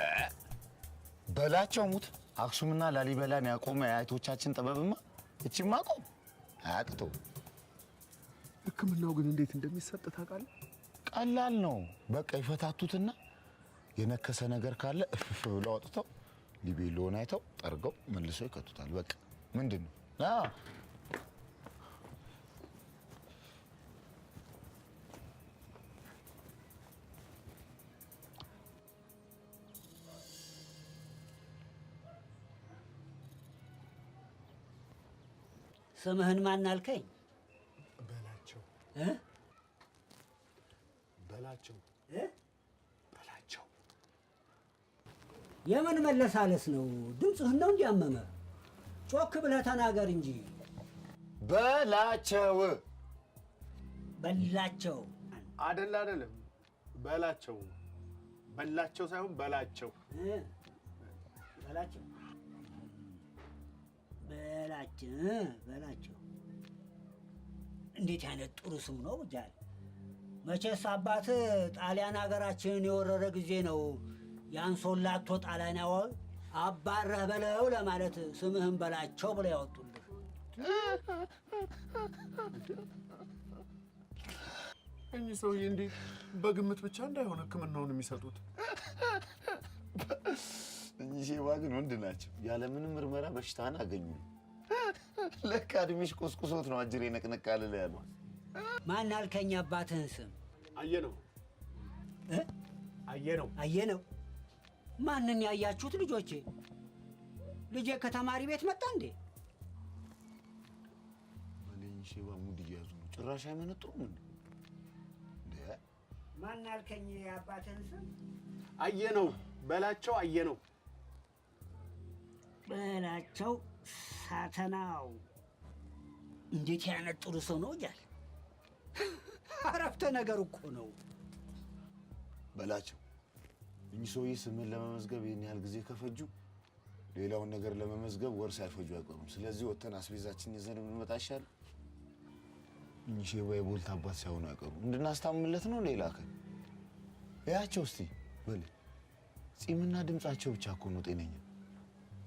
በላቸው ሙት። አክሱምና ላሊበላን ያቆመ የአያቶቻችን ጥበብማ እቺ ማቆም አያቅተው። ሕክምናው ግን እንዴት እንደሚሰጥ ታውቃለህ? ቀላል ነው። በቃ ይፈታቱትና የነከሰ ነገር ካለ እፍፍ ብለው አውጥተው ሊቤሎን አይተው ጠርገው መልሰው ይከቱታል። በቃ ምንድን ነው? ስምህን ማን አልከኝ? በላቸው። በላቸው። በላቸው። የምን መለሳለስ ነው? ድምፅህን ነው እንዲያመመ? ጮክ ብለህ ተናገር እንጂ። በላቸው። በላቸው አይደል? አይደለም፣ በላቸው። በላቸው ሳይሆን በላቸው። በላቸው በላቸው በላቸው። እንዴት አይነት ጥሩ ስም ነው ጃል። መቼስ አባት ጣሊያን ሀገራችንን የወረረ ጊዜ ነው ያን ሶላቶ ጣሊያናዊ አባረህ በለው ለማለት ስምህን በላቸው ብለው ያወጡልህ። እኚህ ሰውዬ እንዴት በግምት ብቻ እንዳይሆን ሕክምናውን የሚሰጡት? እኚህ ሼባ ግን ወንድ ናቸው። ያለምንም ምርመራ በሽታህን አገኙ። ለካ እድሜሽ ቆስቁሶት ነው አጅሬ ነቅነቅ አልል ያለው። ማን አልከኝ አባትህን ስም? አየነው። አየነው። አየነው። ማንን ያያችሁት ልጆቼ? ልጄ ከተማሪ ቤት መጣ እንዴ? እኚህ ሼባ mood እየያዙ ነው። ጭራሽ አይመነጥሩም እንዴ? ማን አልከኝ አባትህን ስም? አየነው። በላቸው። አየነው። በላቸው ሳተናው። እንዴት ያነት ጥሩ ሰው ነው እያል አረፍተ ነገር እኮ ነው። በላቸው እኚህ ሰውዬ ስምህን ለመመዝገብ ይህን ያህል ጊዜ ከፈጁ ሌላውን ነገር ለመመዝገብ ወር ሳይፈጁ አይቀሩም። ስለዚህ ወጥተን አስቤዛችን ይዘን ብንመጣ ይሻላል። እኚህ ሼባ የቦልት አባት ሳይሆኑ አይቀሩም። እንድናስታምምለት ነው ሌላ ከን እያቸው እስቲ በል። ጺምና ድምጻቸው ብቻ እኮ ነው ጤነኛ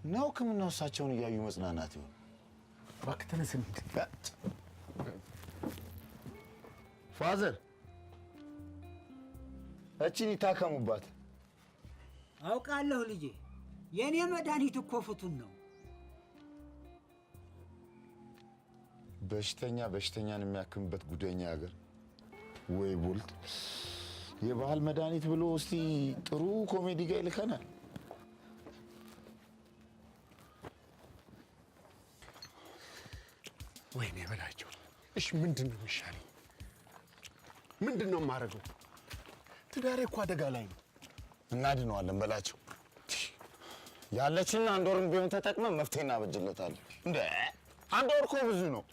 ነው። ሕክምናው እሳቸውን እያዩ መጽናናት ይሆን? እባክህ ተነስ እንሂድ። Father እቺን ይታከሙባት። አውቃለሁ ልጄ፣ የኔ መድኃኒት እኮ ፍቱን ነው። በሽተኛ በሽተኛን የሚያክምበት ጉደኛ ሀገር። ወይ ቦልት የባህል መድኃኒት ብሎ እስቲ ጥሩ ኮሜዲ ጋር ይልከናል። ወይኔ በላቸው። እሺ ምንድን ነው የሚሻለኝ? ምንድን ነው የማደርገው? ትዳሬ እኮ አደጋ ላይ ነው። እናድነዋለን በላቸው። ያለችን አንድ ወርም ቢሆን ተጠቅመን መፍትሄ እናበጅለታለን። እንደ አንድ ወር እኮ ብዙ ነው።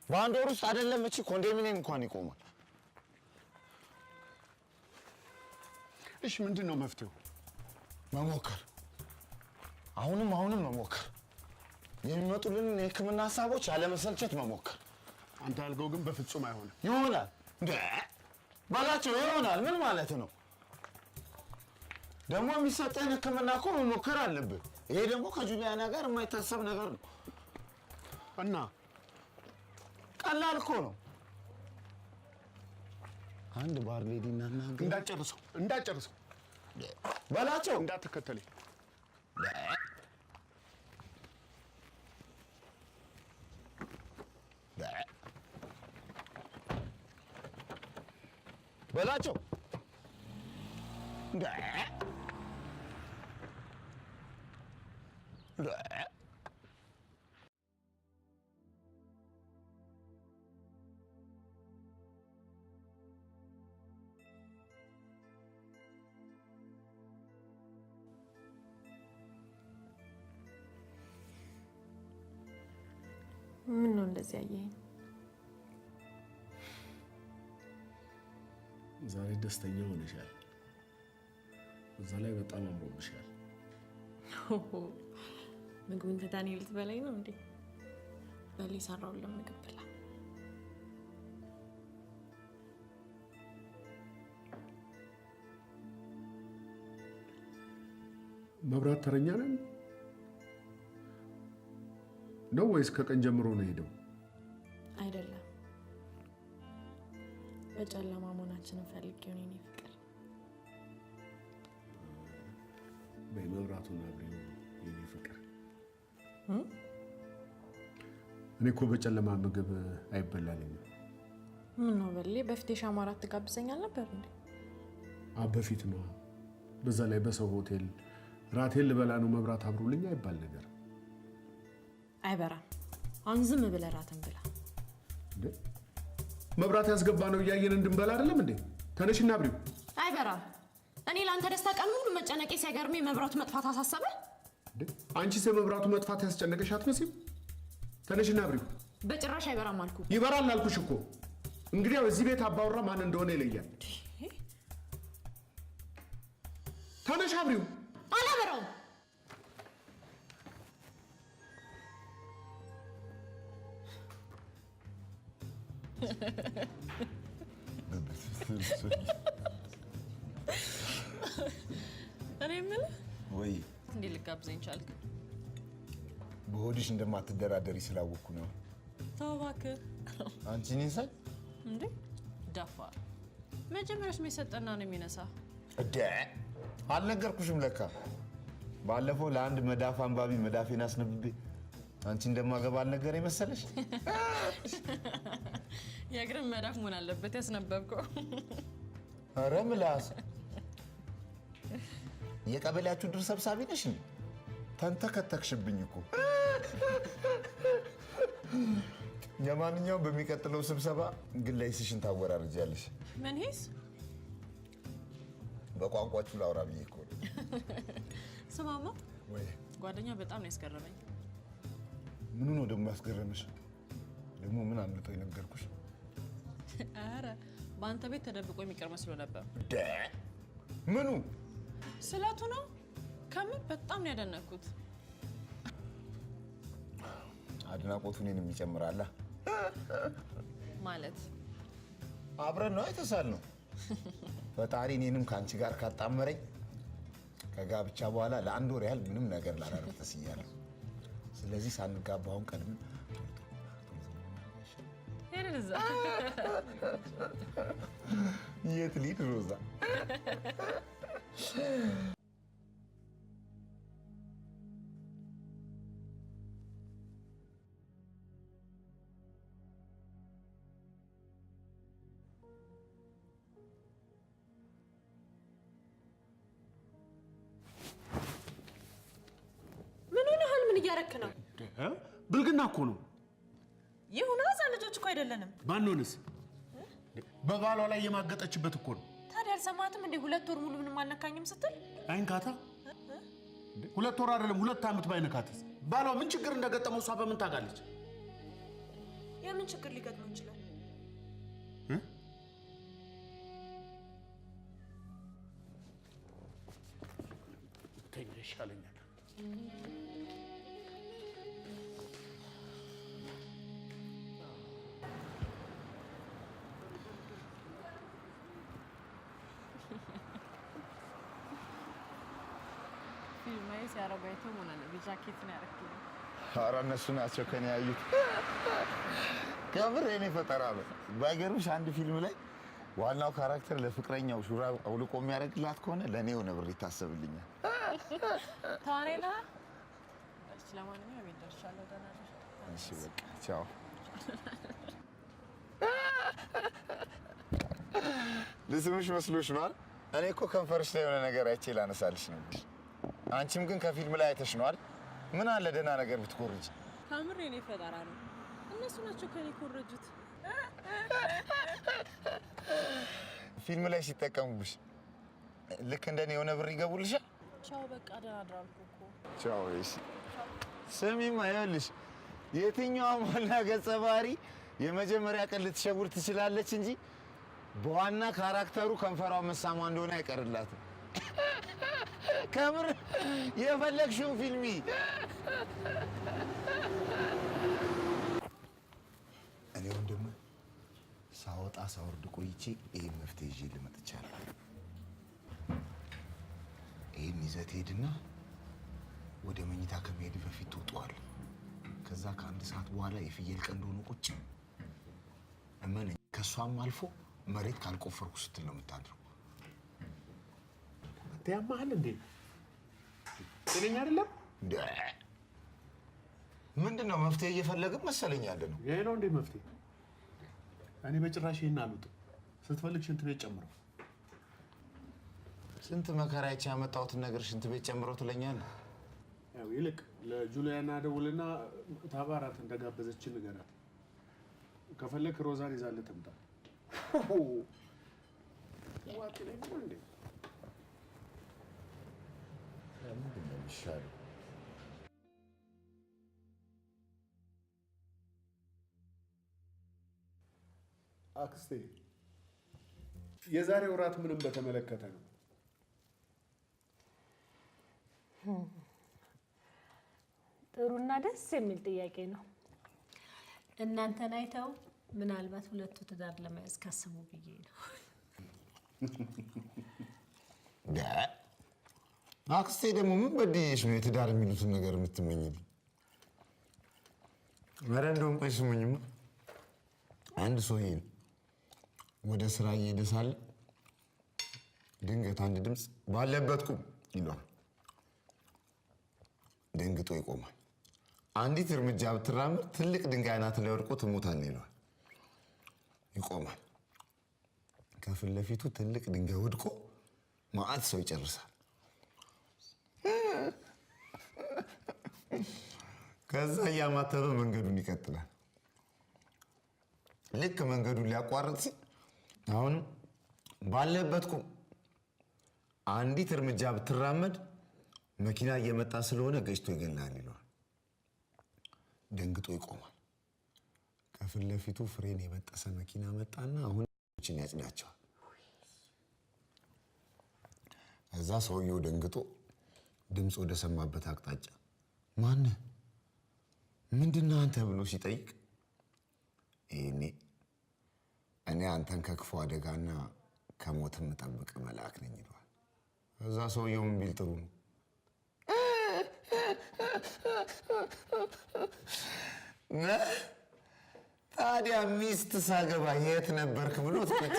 በአንድ ወር ውስጥ አይደለም እቺ ኮንዶሚኒየም እንኳን ይቆማል። እሺ ምንድን ነው መፍትሄው? መሞከር፣ አሁንም አሁንም መሞከር። የሚመጡልን የሕክምና ሀሳቦች ያለመሰልቸት መሞከር። አንተ ያልከው ግን በፍጹም አይሆንም። ይሆናል እንደ በላቸው ይሆናል። ምን ማለት ነው ደግሞ? የሚሰጠን ሕክምና እኮ መሞከር አለብን። ይሄ ደግሞ ከጁሊያና ጋር የማይታሰብ ነገር ነው። እና ቀላል እኮ ነው። አንድ bar lady እናናገር። እንዳጨርሰው እንዳጨርሰው በላቸው። እንዳትከተለኝ። በላቸው። ምን ነው እንደዚህ ያየኸኝ? ዛሬ ደስተኛ ሆነሻል። እዛ ላይ በጣም አምሮብሻል። ምግቡን ከዳንኤል ልትበላኝ ነው እንዴ? በል የሰራሁልህን ምግብ ብላ። መብራት ተረኛ ነን ነው ወይስ ከቀን ጀምሮ ነው ሄደው? አይደለም፣ በጨለማ መሆናችንን ፈልጌው ነው የኔ ፍቅር። በይ መብራቱን አብሪው የኔ ፍቅር። እኔ እኮ በጨለማ ምግብ አይበላልኝም። ምን ነው በሌ፣ በፊት የሻማ እራት ትጋብዘኝ አልነበር እንዴ? በፊት ነው። በዛ ላይ በሰው ሆቴል ራቴን ልበላ ነው መብራት አብሩልኝ አይባል ነገር። አይበራም። አሁን ዝም ብለህ ራትን ብላ። እንዴ መብራት ያስገባ ነው እያየን እንድንበላ አይደለም እንዴ? ተነሽና አብሪው። አይበራም። እኔ ለአንተ ደስታ ቀን ሙሉ መጨነቄ ሲያገርሜ መብራቱ መጥፋት አሳሰበ? አንቺስ የመብራቱ መጥፋት ያስጨነቀሽ አትመስይም? ተነሽና አብሪው። በጭራሽ አይበራም አልኩ። ይበራል አልኩሽ እኮ። እንግዲያው እዚህ ቤት አባወራ ማን እንደሆነ ይለያል። ተነሽ አብሪው። አላበራውም። እኔ የምልህ ወይ እንዴት ልጋብዘኝ ቻልክ? በሆድሽ እንደማትደራደሪ ስላወቅኩ ነው። ተው እባክህ። አንቺ እኔን ሳይ እንዴ ደፋር። መጀመሪያስ የሰጠና ነው የሚነሳ። እደ አልነገርኩሽም ለካ። ባለፈው ለአንድ መዳፍ አንባቢ መዳፌን አስነብቤ አንቺ እንደማገባ አልነገረኝ መሰለሽ? የእግርን መዳፍ መሆን አለበት ያስነበብከው። ኧረ ምላስ፣ የቀበሌያችሁ ድር ሰብሳቢ ነሽ እንዴ? ተንተከተክሽብኝ እኮ። ለማንኛውም በሚቀጥለው ስብሰባ ግን ለሂስሽን ታወራርጃለሽ። ምን ሂስ? በቋንቋችሁ ላውራ ብዬ እኮ ነው። ስማማ፣ ወይ ጓደኛ በጣም ነው ያስገረመኝ። ምኑ ነው ደግሞ ያስገረመሽ? ደግሞ ምን አምልጦ የነገርኩሽ? ኧረ በአንተ ቤት ተደብቆ የሚቀር መስሎ ነበር። ምኑ? ስለቱ ነው። ከምር በጣም ነው ያደነኩት። አድናቆቱ እኔንም ይጨምራላ። ማለት አብረን ነው የተሳልነው። ፈጣሪ እኔንም ከአንቺ ጋር ካጣመረኝ ከጋብቻ በኋላ ለአንድ ወር ያህል ምንም ነገር ላላደርግ ተስያለሁ። ስለዚህ ሳንጋባ አሁን ቀድመን የት ልሂድ ሮዛ? ምን ሆነሃል? ምን እያረክ ነው? ብልግና እኮ ነው። ይሁን እዛ ልጆች እኮ አይደለንም። ባንሆንስ? በባሏ ላይ የማገጠችበት እኮ ነው። ታዲያ አልሰማትም እንዴ? 2 ወር ሙሉ ምንም አልነካኝም ስትል። አይንካታ። 2 ወር አይደለም 2 ዓመት ባይነካትስ? ባሏ ምን ችግር እንደገጠመው እሷ በምን ታውቃለች? የምን ችግር ሊገጥመው ይችላል? ተኛ ይሻለኛል። ኧረ እነሱ ናቸው ከኔ ያዩት። ከምር የኔ ፈጠራ ነው። ባይገርምሽ አንድ ፊልም ላይ ዋናው character ለፍቅረኛው ሹራብ አውልቆ የሚያደርግላት ከሆነ ለእኔ የሆነ ብር ይታሰብልኛል። ተዋናይ ነህ? እሺ፣ ለማንኛውም ቤት ደርሻለሁ። ደህና ነሽ? እሺ በቃ ቻው። ልስምሽ መስሎሽ ነው አይደል? እኔ እኮ ከንፈርሽ ላይ የሆነ ነገር አይቼ ላነሳልሽ ነበር። አንቺም ግን ከፊልም ላይ አይተሽ ነው አይደል? ምን አለ ደህና ነገር ብትኮርጅ። ከምር የኔ ፈጠራ ነው። እነሱ ናቸው ከኔ ኮረጁት። ፊልም ላይ ሲጠቀሙብሽ ልክ እንደኔ የሆነ ብር ይገቡልሻል። ቻው በቃ ደህና እደር አልኩህ እኮ። ቻው። እሺ ስሚማ፣ ይኸውልሽ የትኛውም ዋና ገጸ ባህሪ የመጀመሪያ ቀን ልትሸውር ትችላለች እንጂ በዋና character ኡ ከንፈሯ መሳሟ እንደሆነ አይቀርላትም። ከምር የፈለግሽውን ፊልሚ። እኔ ወንድም ሳወጣ ሳወርድ ቆይቼ ይሄን መፍትሄ ይዤ ልመጥቻለሁ። ይሄን ይዘህ ትሄድና ወደ መኝታ ከመሄድ በፊት ትውጠዋለህ። ከዛ ከ1 ሰዓት በኋላ የፍየል ቀንድ ሆኖ ቁጭ። እመነኝ፣ ከሷም አልፎ መሬት ካልቆፈርኩ ስትል ነው የምታድረው። አንተ ያማሃል እንዴ? ጤነኛ አይደለም። ምንድን ነው መፍትሄ እየፈለግን መሰለኝ ያለ ነው። ይሄ ነው እንዴ መፍትሄ? እኔ በጭራሽ ይሄን አልውጥም። ስትፈልግ ሽንት ቤት ጨምረው። ስንት መከራ አይቼ ያመጣሁትን ነገር ሽንት ቤት ጨምረው ትለኛለህ። ያው ይልቅ ለጁሊያና ደውልና ታባራት እንደጋበዘችን ንገራት። ከፈለክ ሮዛን ይዛልህ ትምጣ። ምንድን ነው የሚሻለው? አክስቴ የዛሬው እራት ምንም በተመለከተ ነው? ጥሩና ደስ የሚል ጥያቄ ነው። እናንተን አይተው ምናልባት ሁለቱ ትዳር ለመያዝ ካሰቡ ብዬ ነው። አክስቴ ደግሞ ምን በድዬሽ ነው የትዳር የሚሉትን ነገር የምትመኝልኝ? ኧረ እንደውም ቆይ ስሙኝማ፣ አንድ ሰውዬ ወደ ስራ እየሄደ ሳለ ድንገት አንድ ድምፅ ባለበት ቁም ይለዋል። ደንግጦ ይቆማል። አንዲት እርምጃ ብትራመድ ትልቅ ድንጋይ አናት ላይ ወድቆ ትሞታለህ ይለዋል። ይቆማል። ከፊት ለፊቱ ትልቅ ድንጋይ ወድቆ መዓት ሰው ይጨርሳል። ከዛ እያማተበ መንገዱን ይቀጥላል። ልክ መንገዱን ሊያቋርጥ ሲል አሁንም ባለበት ቁም፣ አንዲት እርምጃ ብትራመድ መኪና እየመጣ ስለሆነ ገጭቶ ይገላል ይለዋል። ደንግጦ ይቆማል። ከፊት ለፊቱ ፍሬን የበጠሰ መኪና መጣና አሁን ያጭዳቸዋል። ከዛ ሰውየው ደንግጦ ድምፅ ወደ ሰማበት አቅጣጫ ማነህ? ምንድነው አንተ ብሎ ሲጠይቅ ይሄኔ እኔ አንተን ከክፉ አደጋና ከሞት የምጠብቅ መልአክ ነኝ ይለዋል። ከዛ ሰውየው ምን ቢል ጥሩ ነው? ታዲያ ሚስት ሳገባ የት ነበርክ ብሎ ቁጭ።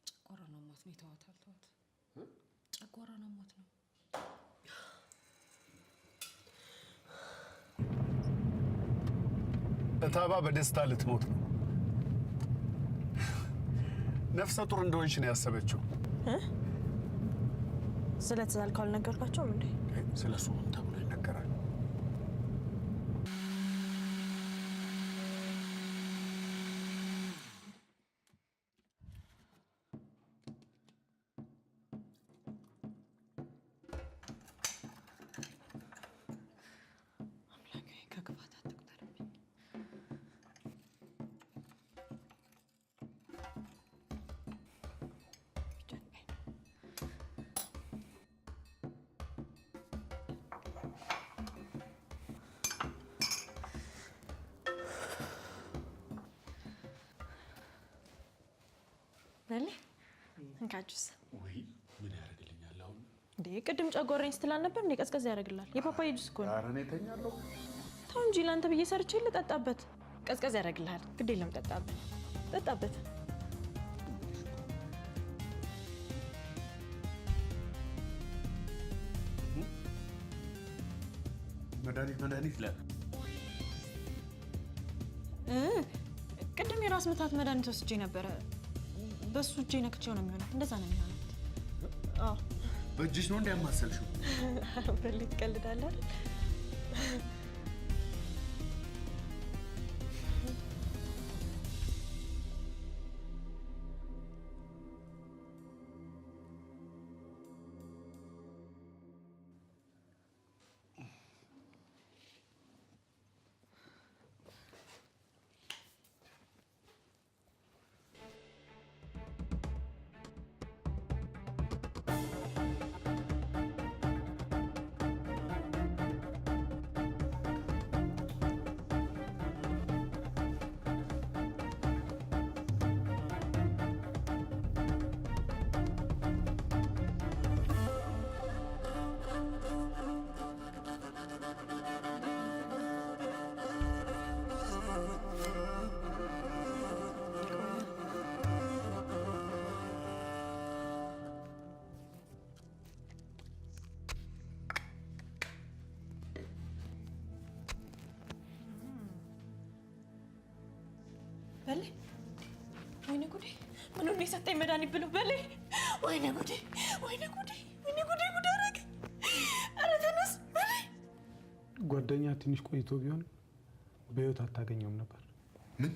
ጨጓራ ነው ሞት ነው። ተዋት አልተዋት። ጨጓራ ነው ሞት ነው። እታባ በደስታ ልትሞት ነው። ነፍሰ ጡር እንደሆንሽ ነው ያሰበችው። ስለ ትዛልከው አልነገርኳቸውም እንዴ? ስለ እሱ ምን ተብሎ ይነገራል? አምላኬ ከክፋት አትቁጠርብኝ። ቢጨንቀኝ ነው። በል እንካ ጁስ። ወይ ምን ያደርግልኛል አሁን? እንዴ ቅድም ጨጓራኝ ስትል አልነበር እንዴ? ቀዝቀዝ ያደርግልሃል። የፓፓዬ ጁስ እኮ ነው። ኧረ እኔ እተኛለሁ። ተው እንጂ ለአንተ ብዬ ሰርቼ ልጠጣበት። ቀዝቀዝ ያደርግልሃል። ግድ የለም ጠጣበት፣ ጠጣበት። መድኃኒት መድኃኒት ይላል። ቅድም የራስ ምታት መድኃኒት ወስጄ ነበረ። በሱ እጄ ነክቼው ነው የሚሆነው። እንደዛ ነው የሚሆነው። አዎ በእጅሽ ነው እንዲያማሰልሽው? በል ትቀልዳለህ አይደል? ጉዴ! ምኑን ነው የሰጠኝ መድኃኒት ብሎ በሌ! ወይኔ ጉዴ! ወይኔ ጉዴ! ወይኔ ጉዴ! ጉድ አደረገኝ! ኧረ ተነስ በሌ! ጓደኛ ትንሽ ቆይቶ ቢሆን በህይወት አታገኘውም ነበር። ምን?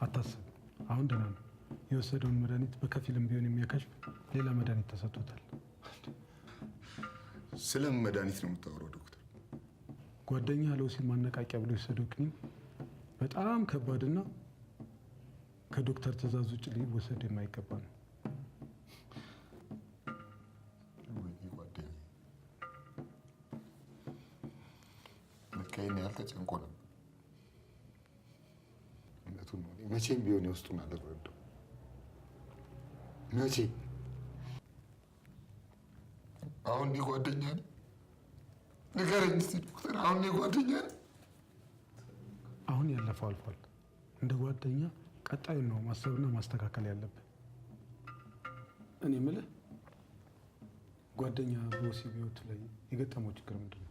አታስብ፣ አሁን ደህና ነው። የወሰደውን መድኃኒት በከፊልም ቢሆን የሚያከሽፍ ሌላ መድኃኒት ተሰጥቶታል። ስለምን መድኃኒት ነው የምታወራው ዶክተር? ጓደኛ ለወሲብ ማነቃቂያ ብሎ የወሰደው ክኒን በጣም ከባድና ከዶክተር ትዕዛዝ ውጭ ሊወሰድ የማይገባ ነው። ወይኔ ጓደኛዬ፣ ለካ ይሄን ያህል ተጨንቆ ነበር። እውነቱን ነው። እኔ መቼም ቢሆን የውስጡን አልረዳው። መቼ አሁን እኔ ጓደኛ ነኝ? ንገረኝ እስኪ ዶክተር፣ አሁን እኔ ጓደኛ ነኝ? አሁን ያለፈው አልፏል። እንደ ጓደኛ ቀጣዩን ነው ማሰብና ማስተካከል ያለብን። እኔ የምልህ ጓደኛ በወሲብ ህይወቱ ላይ የገጠመው ችግር ምንድን ነው?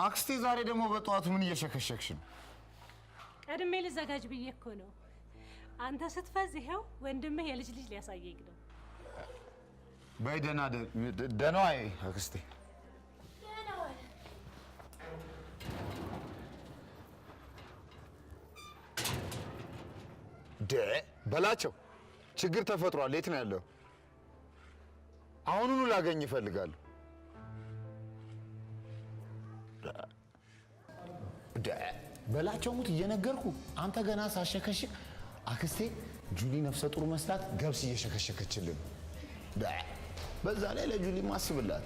አክስቴ ዛሬ ደግሞ በጠዋቱ ምን እየሸከሸክሽ ነው? ቀድሜ ልዘጋጅ ብዬ እኮ ነው። አንተ ስትፈዝ ይኸው ወንድምህ የልጅ ልጅ ሊያሳየኝ ነው። በይ ደህና ደህና ዋይ አክስቴ። በላቸው ችግር ተፈጥሯል። የት ነው ያለው? አሁኑኑ ላገኝ እፈልጋለሁ። በላቸው ሙት እየነገርኩ አንተ ገና ሳሸከሽክ አክስቴ ጁሊ ነፍሰ ጡር መስላት ገብስ እየሸከሸከችልን። በዛ ላይ ለጁሊ ማስብላት።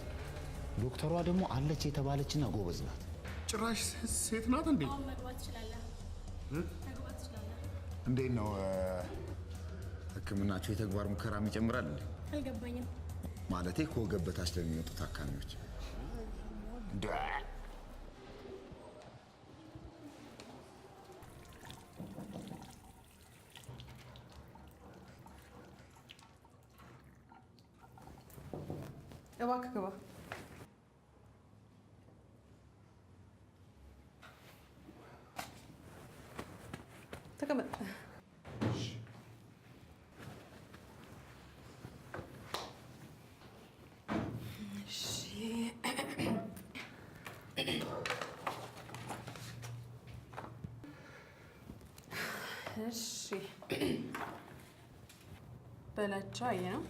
ዶክተሯ ደግሞ አለች የተባለችና ጎበዝ ናት። ጭራሽ ሴት ናት እንዴ? አሁን መግባት ትችላለህ። መግባት ትችላለህ። እንዴት ነው ሕክምናቸው የተግባር ሙከራም ይጨምራል እንዴ? አልገባኝም። ማለቴ ከወገብ በታች ለሚመጡ ታካሚዎች። እባክህ ግባ። ተቀመጥ። እሺ። እሺ በላቸው። አየህ ነው።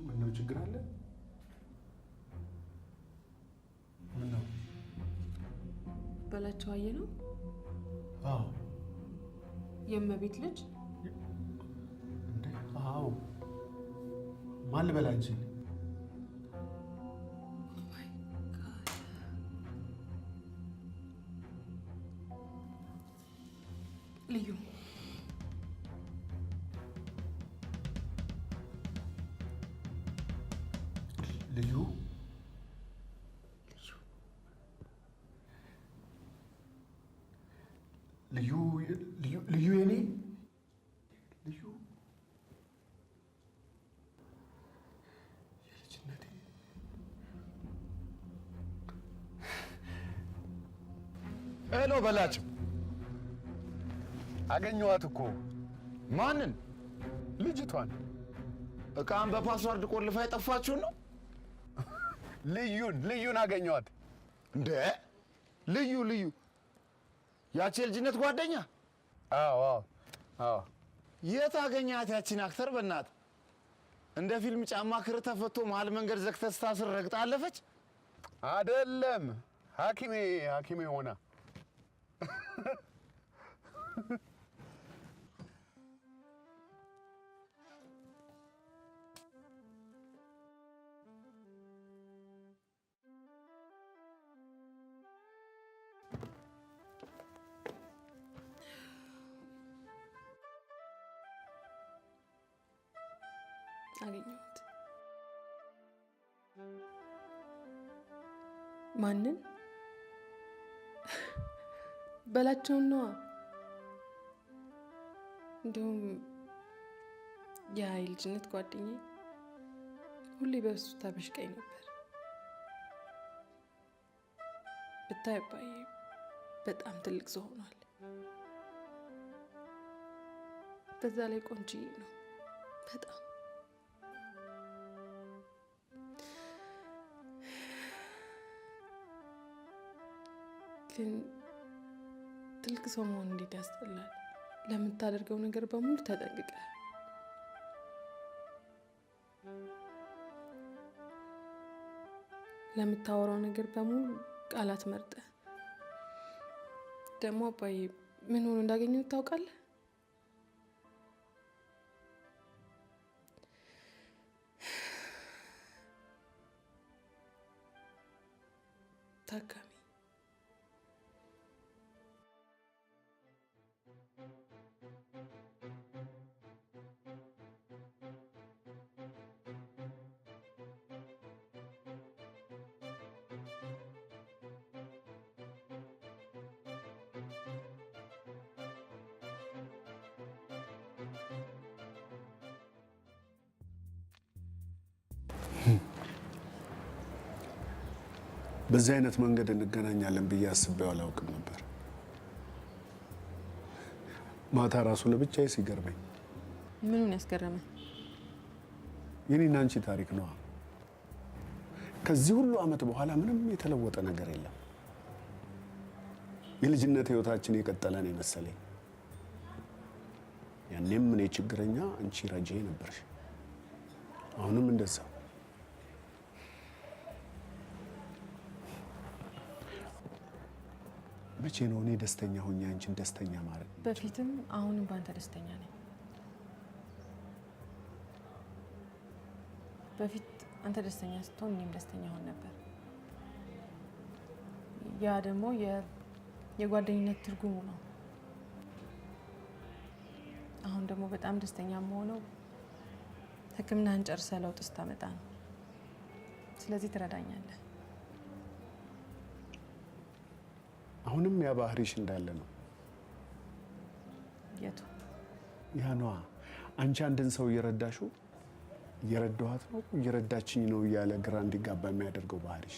ምነው ችግር አለ? ምነው በላቸው? አየህ ነው። አዎ። የእመቤት ልጅ እንዴ? አዎ። ማን ልበል አንቺን? ልዩ ልዩ ልዩ ልዩ ልዩ የኔ ልዩ የልጅነቴ Hello በላቸው። አገኘኋት እኮ። ማንን? ልጅቷን። እቃን በ password ቆልፋ የጠፋችሁን ነው? ልዩን ልዩን አገኘኋት። እንደ ልዩ ልዩ ያቺ የልጅነት ጓደኛ? አዎ አዎ አዎ። የት አገኘሃት ያቺን actor? በእናትህ እንደ ፊልም ጫማ ክር ተፈቶ መሀል መንገድ ዘግተህ ስታስር ረግጣ አለፈች። አይደለም ሐኪሜ ሐኪሜ ሆና። አገኘሁት። ማንን? በላቸውን ነዋ። እንዲሁም ያ የልጅነት ጓደኛዬ ሁሌ በእሱ ታበሽቀኝ ነበር። ብታይ አባዬ በጣም ትልቅ ሰው ሆኗል። በዛ ላይ ቆንጅዬ ነው በጣም። ግን ትልቅ ሰው መሆን እንዴት ያስጠላል! ለምታደርገው ነገር በሙሉ ተጠንቅቀህ፣ ለምታወራው ነገር በሙሉ ቃላት መርጠህ። ደግሞ አባዬ ምን ሆኖ እንዳገኘሁት ታውቃለህ? ታካሚ። በዚህ አይነት መንገድ እንገናኛለን ብዬ አስቤው አላውቅም ነበር። ማታ ራሱ ለብቻዬ ሲገርመኝ። ምኑን ያስገረመ? የኔና አንቺ ታሪክ ነዋ። ከዚህ ሁሉ ዓመት በኋላ ምንም የተለወጠ ነገር የለም። የልጅነት ህይወታችን የቀጠለ ነው የመሰለኝ። ያኔም እኔ ችግረኛ፣ አንቺ ረጄ ነበርሽ። አሁንም እንደዛው። መቼ ነው እኔ ደስተኛ ሆኜ አንቺን ደስተኛ ማድረግ? በፊትም አሁንም በአንተ ደስተኛ ነኝ። በፊት አንተ ደስተኛ ስትሆን እኔም ደስተኛ ሆን ነበር። ያ ደግሞ የጓደኝነት ትርጉሙ ነው። አሁን ደግሞ በጣም ደስተኛ የምሆነው ሕክምናህን ጨርሰህ ለውጥ ስታመጣ ነው። ስለዚህ ትረዳኛለህ። አሁንም ያ ባህሪሽ እንዳለ ነው። የቱ? ያ ነዋ። አንቺ አንድን ሰው እየረዳሽው እየረዳኋት ነው እየረዳችኝ ነው እያለ ግራ እንዲጋባ የሚያደርገው ባህሪሽ።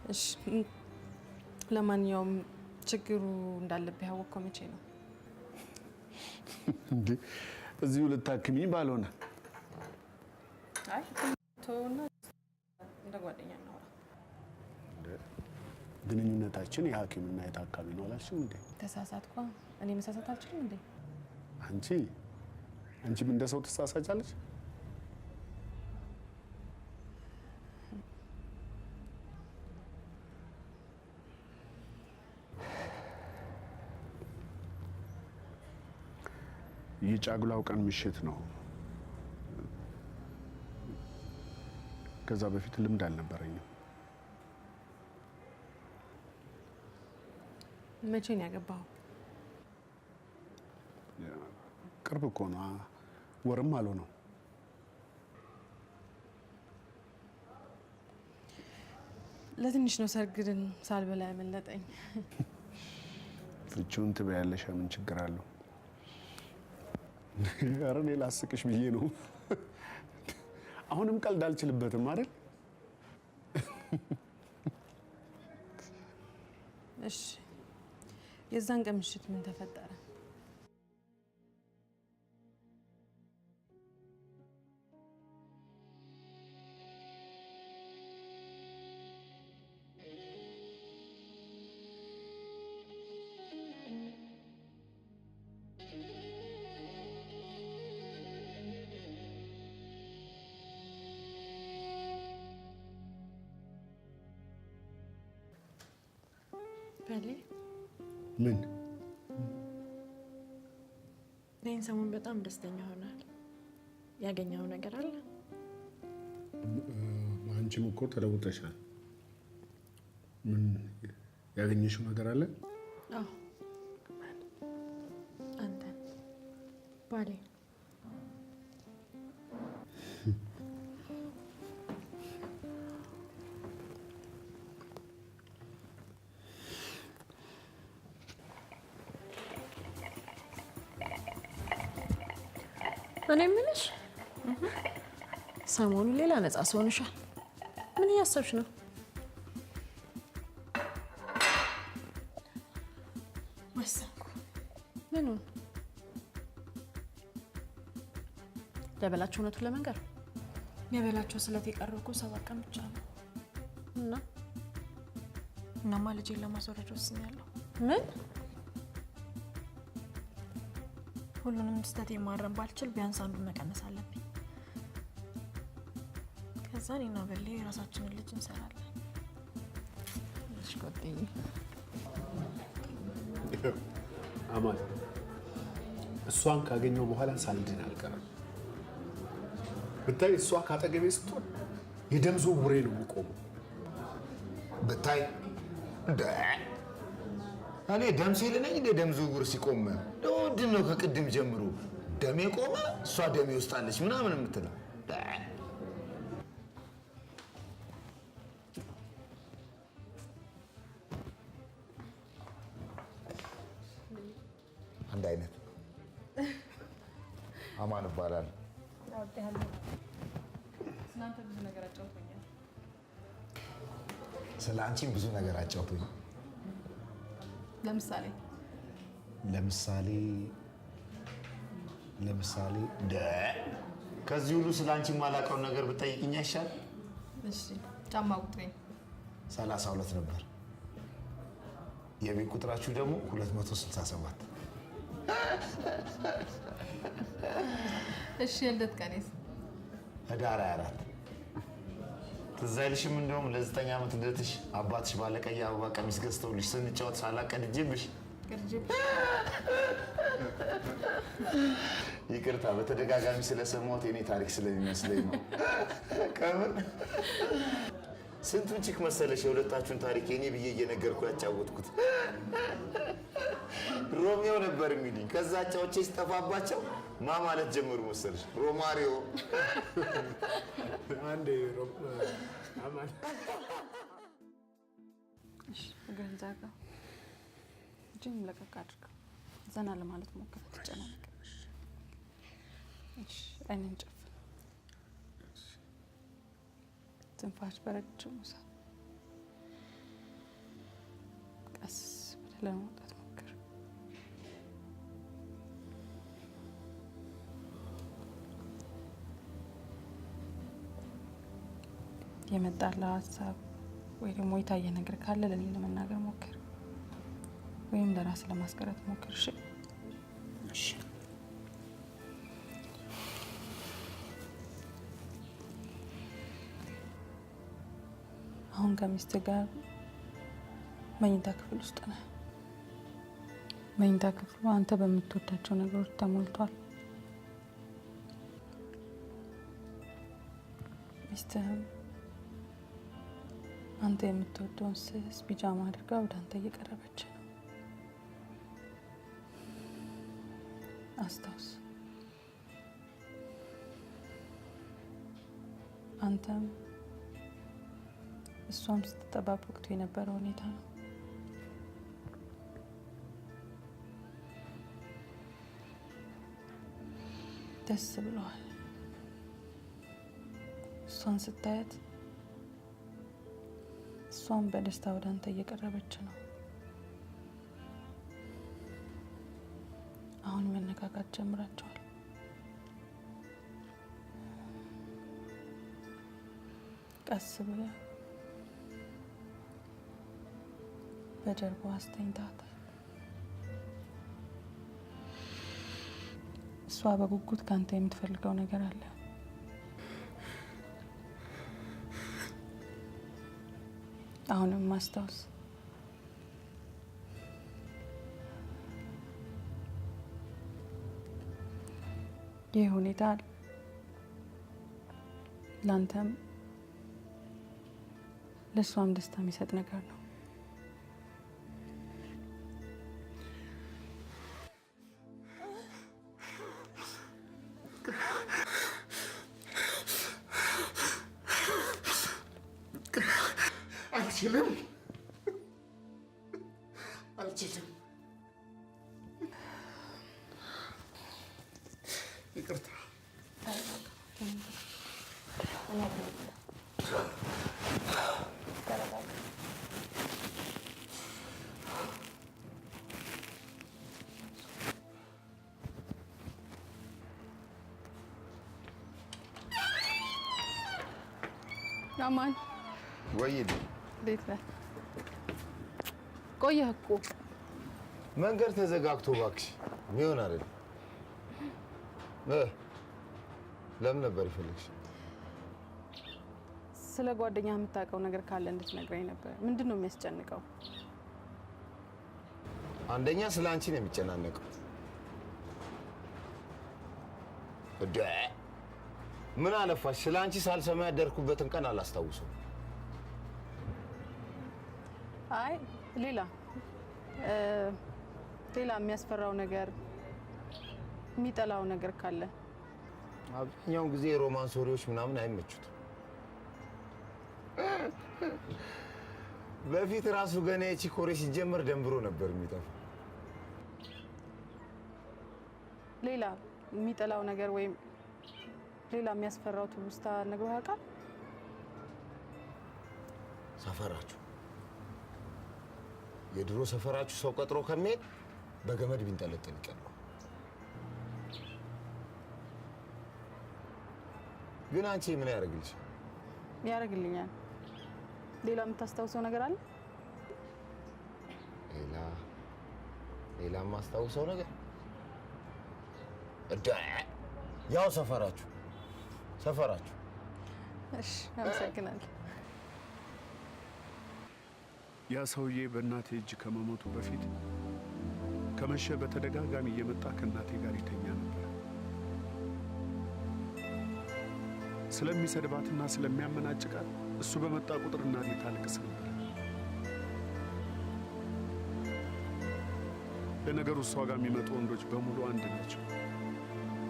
እሺ፣ ለማንኛውም ችግሩ እንዳለብህ ያወቅከው መቼ ነው? እንዴ እዚሁ ልታክሚኝ ባልሆነ። አይ ተውና እንደ ጓደኛ እናውራ። ግንኙነታችን የሐኪምና የታካሚ ነው አላልሽም እንዴ? ተሳሳትኳ። እኔ መሳሳት አልችልም እንዴ? አንቺም እንደ ሰው ትሳሳቻለሽ? የጫጉላው ቀን ምሽት ነው። ከዛ በፊት ልምድ አልነበረኝም። መቼ ነው ያገባኸው? ቅርብ እኮ ነው፣ ወርም አልሆነው። ለትንሽ ነው ሰርግን ሳልበላ ያመለጠኝ። ፍቺውን ትበያለሽ፣ ምን ችግር አለው? ኧረ እኔ ላስቅሽ ብዬ ነው። አሁንም ቀልድ አልችልበትም አይደል? እሺ፣ የዛን ቀን ምሽት ምን ተፈጠረ? በሌ ምን? ይህን ሰሞን በጣም ደስተኛ ሆናል። ያገኘው ነገር አለ? አንቺም እኮ ተለውጠሻል። ምን ያገኘሽው ነገር አለ? አዎ፣ ባሌ። እኔ የምልሽ ሰሞኑን ሌላ ነፃ ሰው ሆነሻል። ምን እያሰብሽ ነው? ወሰንኩ። ምኑን? ለበላቸው እውነቱን ለመንገር የበላቸው ስለት የቀረው እኮ 7 ቀን ብቻ ነው። እና እናማ ልጄን ለማስወረድ ወስኛለሁ። ምን? ሁሉንም ስህተት የማረም ባልችል ቢያንስ አንዱን መቀነስ አለብኝ። ከዛ እኔና በሌ የራሳችንን ልጅ እንሰራለን። እሺ ጓደኛዬ። አማን፣ እሷን ካገኘው በኋላ ሳልድን አልቀረም። ብታይ እሷ ካጠገቤ ስትሆን የደም ዝውውሬ ነው የሚቆመው። ብታይ እኔ ደም ሴል ነኝ እንደ ደም ዝውውር ሲቆም ምንድን ነው ከቅድም ጀምሮ ደሜ ቆመ፣ እሷ ደሜ ውስጥ አለች ምናምን የምትለው? አንድ አይነት አማን እባላለሁ። ስላንተ ብዙ ነገር አጫውቶኛል። ስለ አንቺም ብዙ ነገር አጫውቶኛል። ለምሳሌ ለምሳሌ ለምሳሌ ከዚህ ሁሉ ስለ አንቺ የማላውቀውን ነገር ብትጠይቅኝ አይሻልም? እሺ፣ ጫማ ቁጥሬ 32 ነበር። የቤት ቁጥራችሁ ደግሞ 267። እሺ፣ የልደት ቀኔስ? ህዳር 24። ትዝ አይልሽም? እንደውም ለ9 ዓመት ልደትሽ አባትሽ ባለቀይ አበባ ቀሚስ ገዝተውልሽ ስንጫወት ሳላቀድጄብሽ። ይቅርታ፣ በተደጋጋሚ ስለሰማሁት የኔ ታሪክ ስለሚመስለኝ ነው። ከምር ስንቱን chick መሰለሽ የሁለታችሁን ታሪክ የኔ ብዬ እየነገርኩ ያጫወትኩት። ሮሚዮ ነበር የሚሉኝ። ከዛ አጫውቼ ሲጠፋባቸው ማ ማለት ጀመሩ መሰለሽ? ሮማሪዮ። አንዴ አማን። እሺ፣ እግርህን ዘርጋ፣ እጅህን ለቀቅ አድርገው። ዘና ለማለት ሞክር፣ አትጨናነቅ። እሺ፣ አይንህን ጨፍን። ትንፋሽ በረጅሙ ሳብ። ቀስ ብለህ ለመውጣት ሞክር። የመጣልህ ሀሳብ ወይ ደግሞ የታየ ነገር ካለ ለእኔ ለመናገር ሞክር፣ ወይም ለራስህ ለማስቀረት ሞክር። እሺ? እሺ። አሁን ከሚስትህ ጋር መኝታ ክፍል ውስጥ ነህ። መኝታ ክፍሉ አንተ በምትወዳቸው ነገሮች ተሞልቷል። ሚስትህም አንተ የምትወደውን ስስ ቢጃማ አድርጋ ወደ አንተ እየቀረበች ነው። አስታውስ፣ አንተም እሷም ስትጠባበቁት የነበረ ሁኔታ ነው። ደስ ብለዋል። እሷን ስታያት እሷም በደስታ ወደ አንተ እየቀረበች ነው። አሁን መነካካት ጀምራቸዋል። ቀስ ብለህ በጀርባዋ አስተኝተሃታል። እሷ በጉጉት ካንተ የምትፈልገው ነገር አለ። አሁንም ማስታወስ፣ ይህ ሁኔታ ላንተም ለእሷም ደስታ የሚሰጥ ነገር ነው። አልችልም፣ አልችልም። ይቅርታ። አማን ወይ እንዴት ነህ? ቆየህ እኮ። መንገድ ተዘጋግቶ እባክሽ። ሚሆን አይደል። ለምን ነበር ይፈልግሽ? ስለ ጓደኛ የምታውቀው ነገር ካለ እንድትነግረኝ ነበር። ምንድን ነው የሚያስጨንቀው? አንደኛ ስለ አንቺ ነው የሚጨናነቀው። እደ ምን አለፋሽ፣ ስለ አንቺ ሳልሰማ ያደርኩበትን ቀን አላስታውሰው። አይ ሌላ ሌላ የሚያስፈራው ነገር፣ የሚጠላው ነገር ካለ? አብዛኛውን ጊዜ የ romance ወሬዎች ምናምን አይመቹትም። በፊት ራሱ ገና የ chick ወሬ ሲጀመር ደንብሮ ነበር የሚጠፋው። ሌላ የሚጠላው ነገር ወይም ሌላ የሚያስፈራው ትውስታ ነግሮህ ያውቃል? ሰፈራችሁ፣ የድሮ ሰፈራችሁ ሰው ቀጥሮ ከሚሄድ በገመድ ቢንጠለጠል ይቀለዋል። ግን አንቺ ምን ያደርግልሽ? ያደርግልኛል። ሌላ የምታስታውሰው ነገር አለ? ሌላ ሌላ የማስታውሰው ነገር እዳ ያው ሰፈራችሁ ሰፈራችሁ። እሺ፣ አመሰግናለሁ። ያ ሰውዬ በእናቴ እጅ ከመሞቱ በፊት ከመሸ በተደጋጋሚ እየመጣ ከእናቴ ጋር ይተኛ ነበር። ስለሚሰድባትና ስለሚያመናጭቃት እሱ በመጣ ቁጥር እናቴ ታለቅስ ነበር። ለነገሩ እሷ ጋር የሚመጡ ወንዶች በሙሉ አንድ ናቸው።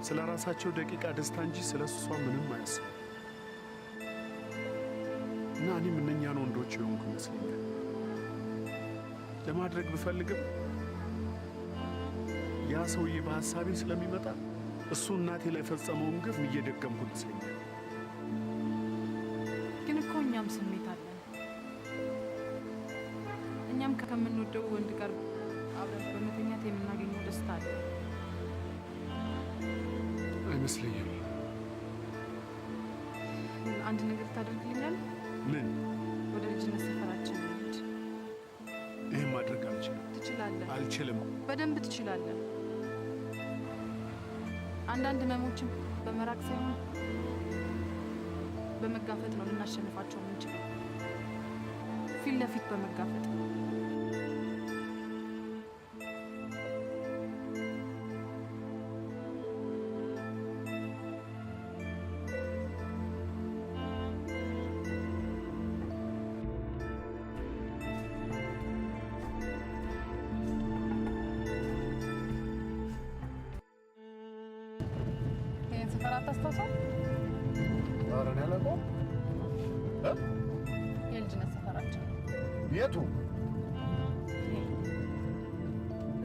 ስለ ራሳቸው ደቂቃ ደስታ እንጂ ስለ እሷ ምንም አያስቡ እና እኔም እነኛን ወንዶች የሆንኩ ይመስለኛል። ለማድረግ ብፈልግም ያ ሰውዬ በሀሳቤ ስለሚመጣ እሱ እናቴ ላይ ፈጸመውን ግፍ እየደገምኩ ይመስለኛል። ግን እኮ እኛም ስሜት አለን። እኛም ከምንወደው ወንድ ጋር አብረን በመተኛት የምናገኘው ደስታ አለ። አይመስለኝም። አንድ ነገር ታደርግልኛለህ? ምን? ወደ ልጅነት ሰፈራችን እንሂድ። ይህን ማድረግ አልችልም። ትችላለህ። አልችልም። በደንብ ትችላለህ። አንዳንድ ህመሞችን በመራቅ ሳይሆን በመጋፈጥ ነው ልናሸንፋቸው የምንችለው። ፊት ለፊት በመጋፈጥ። ይህን ሰፈር አታስታውሰው? ኧረ እኔ አላውቀውም። የልጅነት ሰፈራችን። የቱ?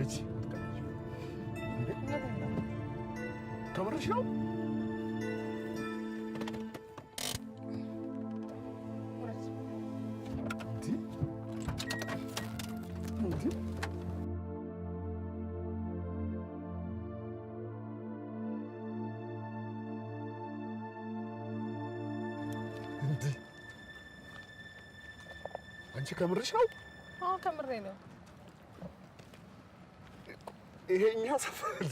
እቺ ከምርሽ ነው? አንቺ ከምርሽ ነው? አዎ ከምሬ ነው። ይሄኛ ሰፈር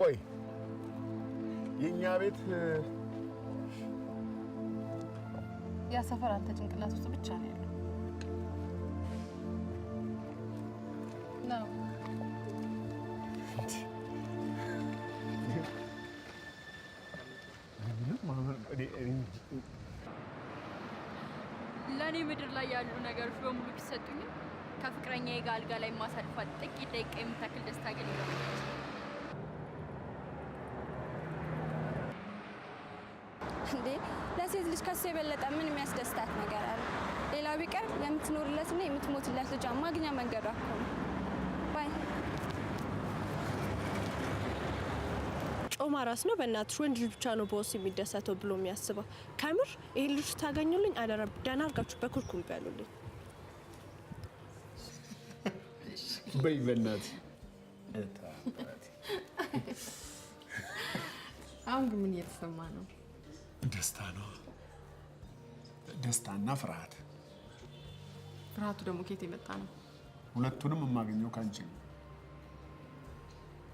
ቆይ፣ የኛ ቤት ያ ሰፈር አንተ ጭንቅላት ውስጥ ብቻ ነው ያለው። ነው ለእኔ ምድር ላይ ያሉ ነገሮች በሙሉ ቢሰጡኝም ከፍቅረኛዬ ጋር አልጋ ላይ የማሳልፋት ጥቂት ደቂቃ የምታክል ደስታ ግን ይበልጣል። እንዴ ለሴት ልጅ ከሱ የበለጠ ምን የሚያስደስታት ነገር አለ? ሌላው ሌላው ቢቀር የምትኖርለትና የምትሞትለት ልጇ ማግኛ መንገዷ እኮ ነው። Bye። ጮማ ራስ ነው በእናትሽ። ወንድ ልጅ ብቻ ነው በወሲብ የሚደሰተው ብሎ የሚያስበው። ከምር ይሄን ልጅ ታገኙልኝ አደራ፣ ደህና አድርጋችሁ በኩርኩም በሉልኝ። በይ በእናትሽ። አሁን ግን ምን እየተሰማ ነው? ደስታ ነው። ደስታና ፍርሃት። ፍርሃቱ ደግሞ ከየት የመጣ ነው? ሁለቱንም የማገኘው ከአንቺ ነው።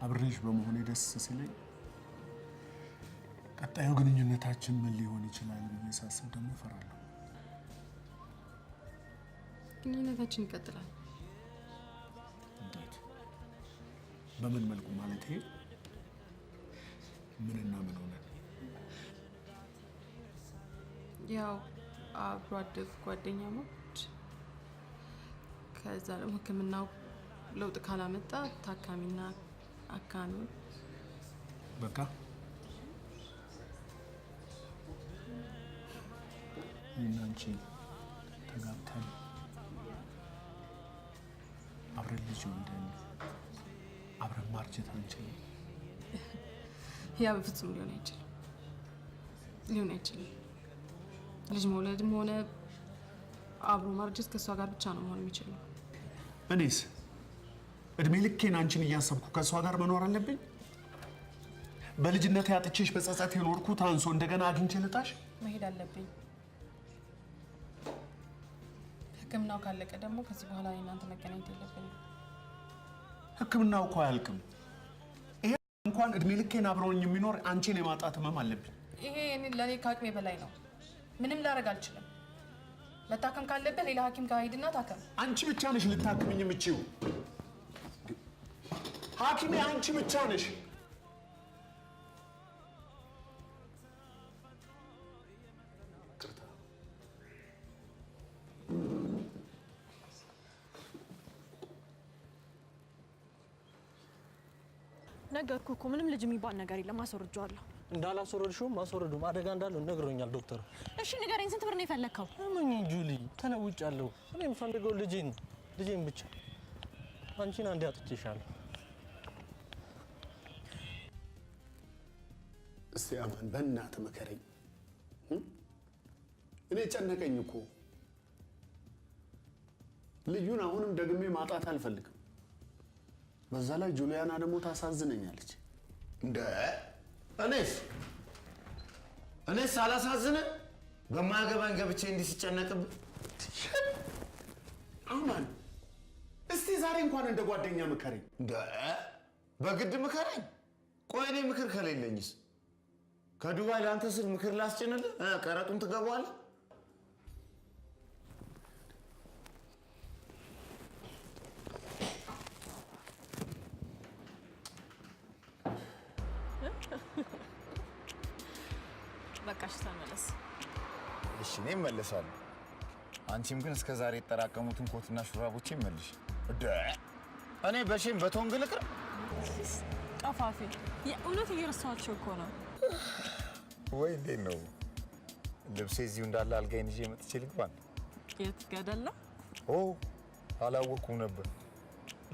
አብሬሽ በመሆኔ ደስ ሲለኝ፣ ቀጣዩ ግንኙነታችን ምን ሊሆን ይችላል ብዬ ሳስብ ደግሞ እፈራለሁ። ግንኙነታችን ይቀጥላል። እንዴት? በምን መልኩ? ማለት ምንና ምን ሆነን? ያው አብሮ አደግ ጓደኛሞች፣ ከዛ ደግሞ ሕክምናው ለውጥ ካላመጣ ታካሚና አካሚዎች። በቃ እኔና አንቺ ተጋብተን፣ አብረን ልጅ ወልደን፣ አብረን ማርጀት አንችልም? ያ በፍጹም ሊሆን አይችልም፣ ሊሆን አይችልም። ልጅ መውለድም ሆነ አብሮ ማርጀት ከእሷ ጋር ብቻ ነው መሆን የሚችለው። እኔስ እድሜ ልኬን አንቺን እያሰብኩ ከእሷ ጋር መኖር አለብኝ? በልጅነት አጥቼሽ በጸጸት የኖርኩት አንሶ እንደገና አግኝቼ ልጣሽ? መሄድ አለብኝ። ሕክምናው ካለቀ ደግሞ ከዚህ በኋላ እኔና አንተ መገናኘት የለብንም። ሕክምናው እኮ አያልቅም። ይሄ እንኳን እድሜ ልኬን አብረውኝ የሚኖር አንቺን የማጣት ህመም አለብኝ። ይሄ ለእኔ ከአቅሜ በላይ ነው። ምንም ላደርግ አልችልም። መታከም ካለብህ ሌላ ሐኪም ጋር ሂድና ታከም። አንቺ ብቻ ነሽ ልታክምኝ የምችይው። ሐኪሜ አንቺ ብቻ ነሽ። ነገርኩህ እኮ፣ ምንም ልጅ የሚባል ነገር የለም። አስወርጄዋለሁ። እንዳላስወረድሽውም ማስወረዱም አደጋ እንዳለው ነግሮኛል ዶክተር። እሺ ንገረኝ፣ ስንት ብር ነው የፈለግከው? እመኚኝ ጁሊ፣ ተለውጫለሁ። እኔ የምፈልገው ልጄን፣ ልጄን ብቻ። አንቺን አንዴ አጥቼሻለሁ። እስቲ አማን በእናትህ ምከረኝ። እኔ ጨነቀኝ እኮ። ልዩን አሁንም ደግሜ ማጣት አልፈልግም። በዛ ላይ ጁሊያና ደግሞ ታሳዝነኛለች። እንደ እኔስ አላሳዝን? በማያገባኝ ገብቼ እንዲህ ሲጨነቅብህ። አማን እስቲ ዛሬ እንኳን እንደ ጓደኛ ምከረኝ። እንደ በግድ ምከረኝ? ቆይ እኔ ምክር ከሌለኝስ? ከዱባይ ለአንተ ስል ምክር ላስጭንልህ? ቀረጡን ትገባዋለህ? በቃ እሺ ተመለስ። እሺ እኔ እመለሳለሁ። አንቺም ግን እስከ ዛሬ የተጠራቀሙትን ኮትና ሹራቦቼ መልሽ። እኔ በ shame በቶንግ ልቅር? ቀፋፊ፣ የእውነት እየረሳኋቸው እኮ ነው። ወይ እንዴት ነው ልብሴ እዚሁ እንዳለ አልጋዬን ይዤ መጥቼ ልግባ? የት ገደል ነው? ኦ አላወቅኩም ነበር።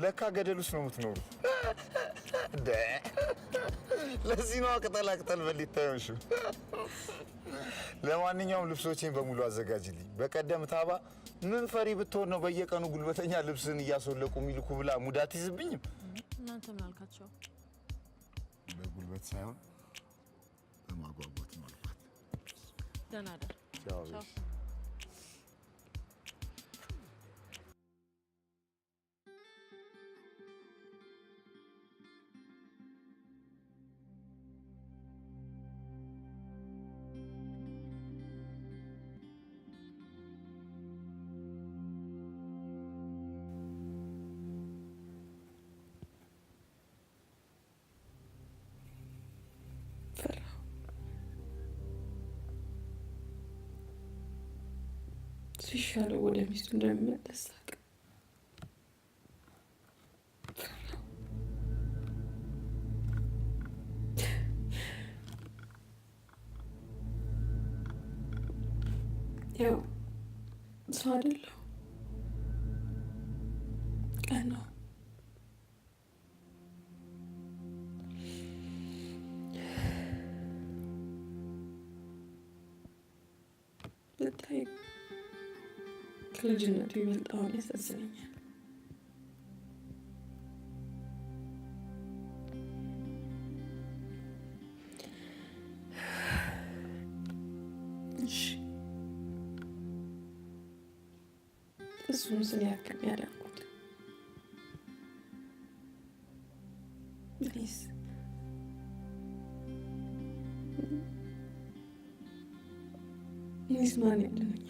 ለካ ገደል ውስጥ ነው የምትኖሩት። ለዚህ ነው ቅጠላ ቅጠል በሊታ የሆንሽው። ለማንኛውም ልብሶቼን በሙሉ አዘጋጅልኝ። በቀደም ታባ ምን ፈሪ ብትሆን ነው በየቀኑ ጉልበተኛ ልብስን እያስወለቁ የሚልኩ ብላ ሙድ አትይዝብኝም? እናንተ ምን አልካቸው? በጉልበት ሳይሆን በማጓጓት ነው አልኳት። ደህና እደር። ቻው። ቻው። ሲሻለው ወደ ሚስቱ እንደሚመለስ ሳቅ። ያው ሰው አይደለሁ ቀና ብታይ ከልጅነቱ ይበልጥ አሁን ያሳዝነኛል። እሺ እሱን ስለ ያክል ያደረኩት እኔስ እኔስ ማን ያድነኛል?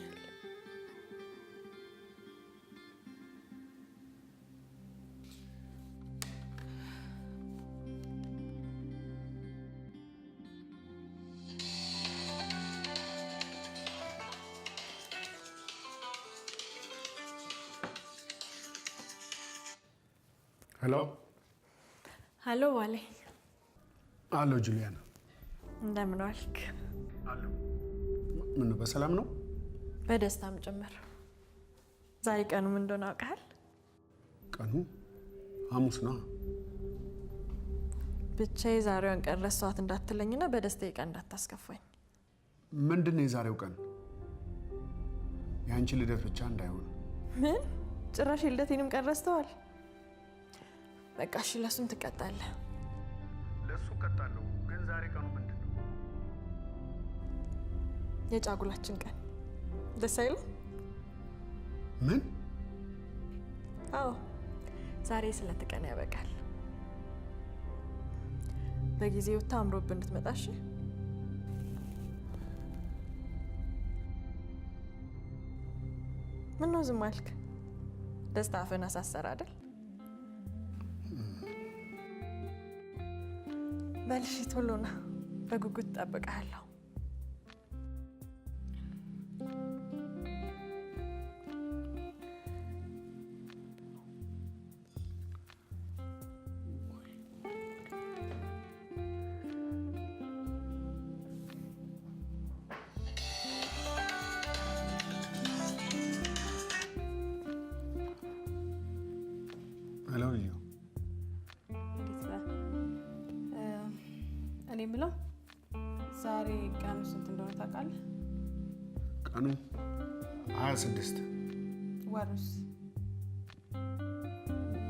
ሄሎ ሀሎ ባሌ። አሎ ጁሊያና፣ እንደምን ዋልክ? ምን ነው በሰላም ነው? በደስታም ጭምር። ዛሬ ቀኑ ምን እንደሆነ አውቀሃል? ቀኑ ሐሙስ ነው። ብቻ የዛሬዋን ቀን ረሳኋት እንዳትለኝና በደስታዬ ቀን እንዳታስከፋኝ። ምንድን ነው የዛሬው ቀን? የአንቺ ልደት ብቻ እንዳይሆን። ምን ጭራሽ የልደቴንም ቀን ረስተዋል? በቃ እሺ፣ ለእሱም ትቀጣለህ። ለእሱ እቀጣለሁ፣ ግን ዛሬ ቀኑ ምንድን ነው? የጫጉላችን ቀን። ደስ አይልም? ምን? አዎ፣ ዛሬ ስለት ቀን ያበቃል። በጊዜ ወጥታ አምሮብህ እንድትመጣ እሺ። ምነው ዝም አልክ? ደስታ አፍህን አሳሰረ አይደል? በል እሺ፣ ቶሎ ና፣ በጉጉት እጠብቅሃለሁ። ሄሎ ልዩ፣ እንዴት ነህ? እኔ የምለው ዛሬ ቀኑ ስንት እንደሆነ ታውቃለህ? ቀኑ 26። ወሩስ?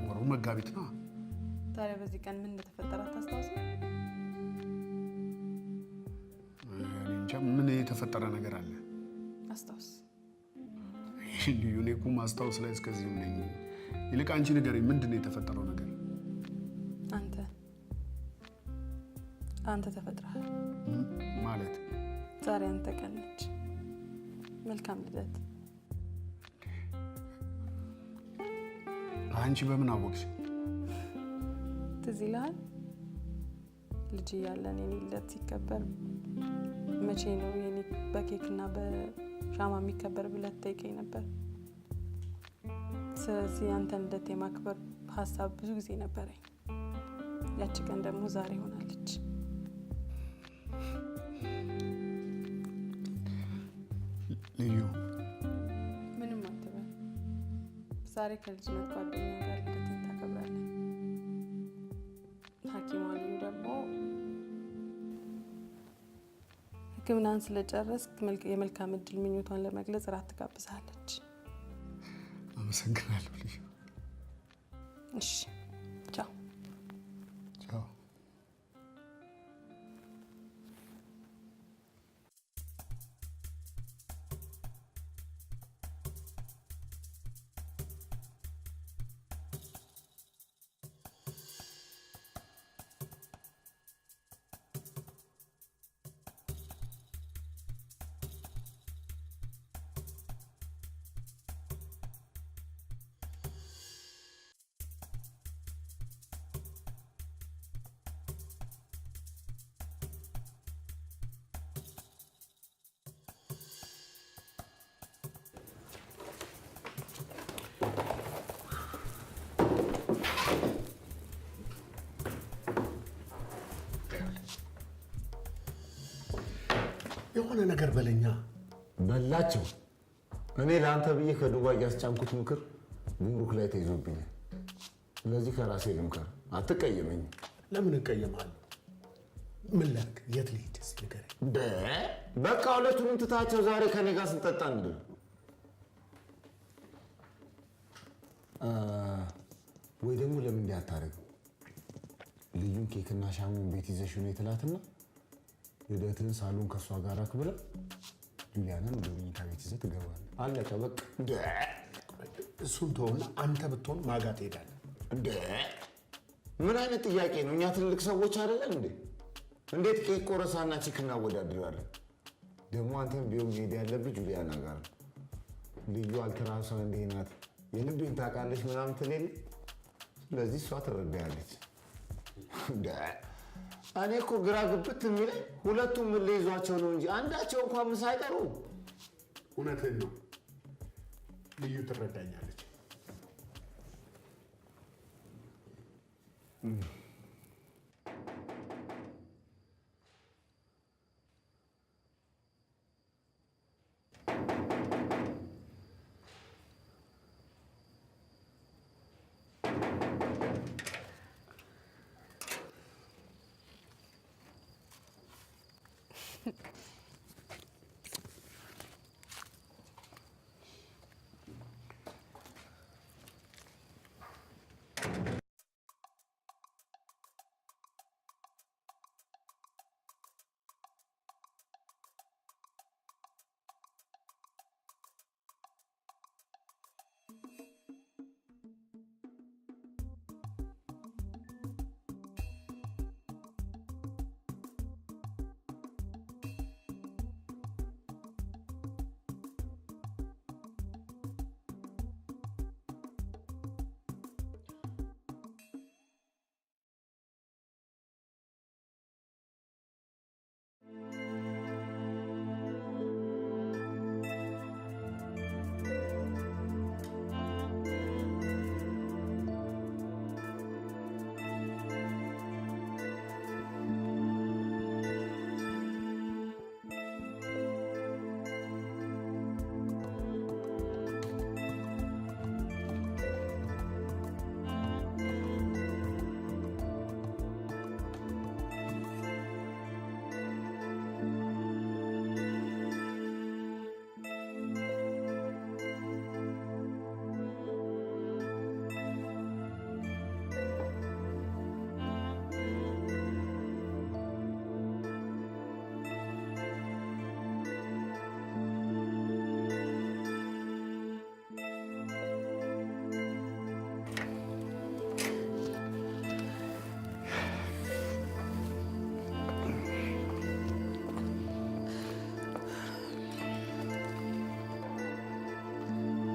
ወሩ መጋቢት ነው። ታዲያ በዚህ ቀን ምን እንደተፈጠረ አታስታውስም? እኔ እንጃ ምን የተፈጠረ ነገር አለ? አስታውስ። ልዩ፣ እኔ እኮ ማስታወስ ላይ እስከዚህም ነኝ። ይልቅ አንቺ ንገሪኝ፣ ምንድን ነው የተፈጠረው ነገር? አንተ አንተ ተፈጥረሃል። ማለት ዛሬ አንተ ቀን ነች። መልካም ልደት። አንቺ በምን አወቅሽ? ትዝ ይልሃል ልጅ እያለን የኔ ልደት ሲከበር መቼ ነው የኔ በኬክና በሻማ የሚከበር ብለህ ትጠይቀኝ ነበር። ስለዚህ ያንተን ልደት የማክበር ሀሳብ ብዙ ጊዜ ነበረኝ። ያቺ ቀን ደግሞ ዛሬ ሆናለች። ልዩ፣ ምንም አትበል። ዛሬ ከልጅነት ጓደኛ ጋር ልደትን ታከብራለህ። ሐኪሟ ልዩ ደግሞ ሕክምናን ስለጨረስክ የመልካም እድል ምኞቷን ለመግለጽ እራት ትጋብዛለች። አመሰግናለሁ ልዩ። እሺ፣ ቻው። ቻው። የሆነ ነገር በለኛ። በላቸው። እኔ ለአንተ ብዬ ከዱባይ ያስጫንኩት ምክር ጉምሩክ ላይ ተይዞብኛል። ስለዚህ ከራሴ ልምከር፣ አትቀየመኝ። ለምን እቀየምሃለሁ? ምን ላድርግ? የት ልሂድ? እስኪ ንገረኝ። በቃ ሁለቱንም ትታቸው ዛሬ ከኔ ጋር ስንጠጣ እንድን ወይ ደግሞ ለምን እንዲህ አታደርግም? ልዩን ኬክና ሻሙን ቤት ይዘሽ ነው ትላትና ልደትህን ሳሎን ከእሷ ጋር አክብረህ ጁሊያንን ወደ መኝታ ቤት ይዘህ ትገባለህ። አለቀ በቃ። እሱን ተውና አንተ ብትሆን ማጋ ትሄዳለህ። እንደ ምን አይነት ጥያቄ ነው? እኛ ትልልቅ ሰዎች አይደለን እንዴ? እንዴት ኬክ ቆረሳና chick እናወዳድራለን? ደግሞ አንተም ቢሆን መሄድ ያለብህ ጁሊያና ጋር ነው። ልዩ አልትራሷ እንዲህ ናት፣ የልቤን ታውቃለች ምናምን ትል የለ። ስለዚህ እሷ ትረዳያለች። እኔ እኮ ግራ ግብት የሚለኝ ሁለቱም ምን ሊይዟቸው ነው እንጂ አንዳቸው እንኳን ምሳ አይጠሩ። እውነትህን ነው፣ ልዩ ትረዳኛለች።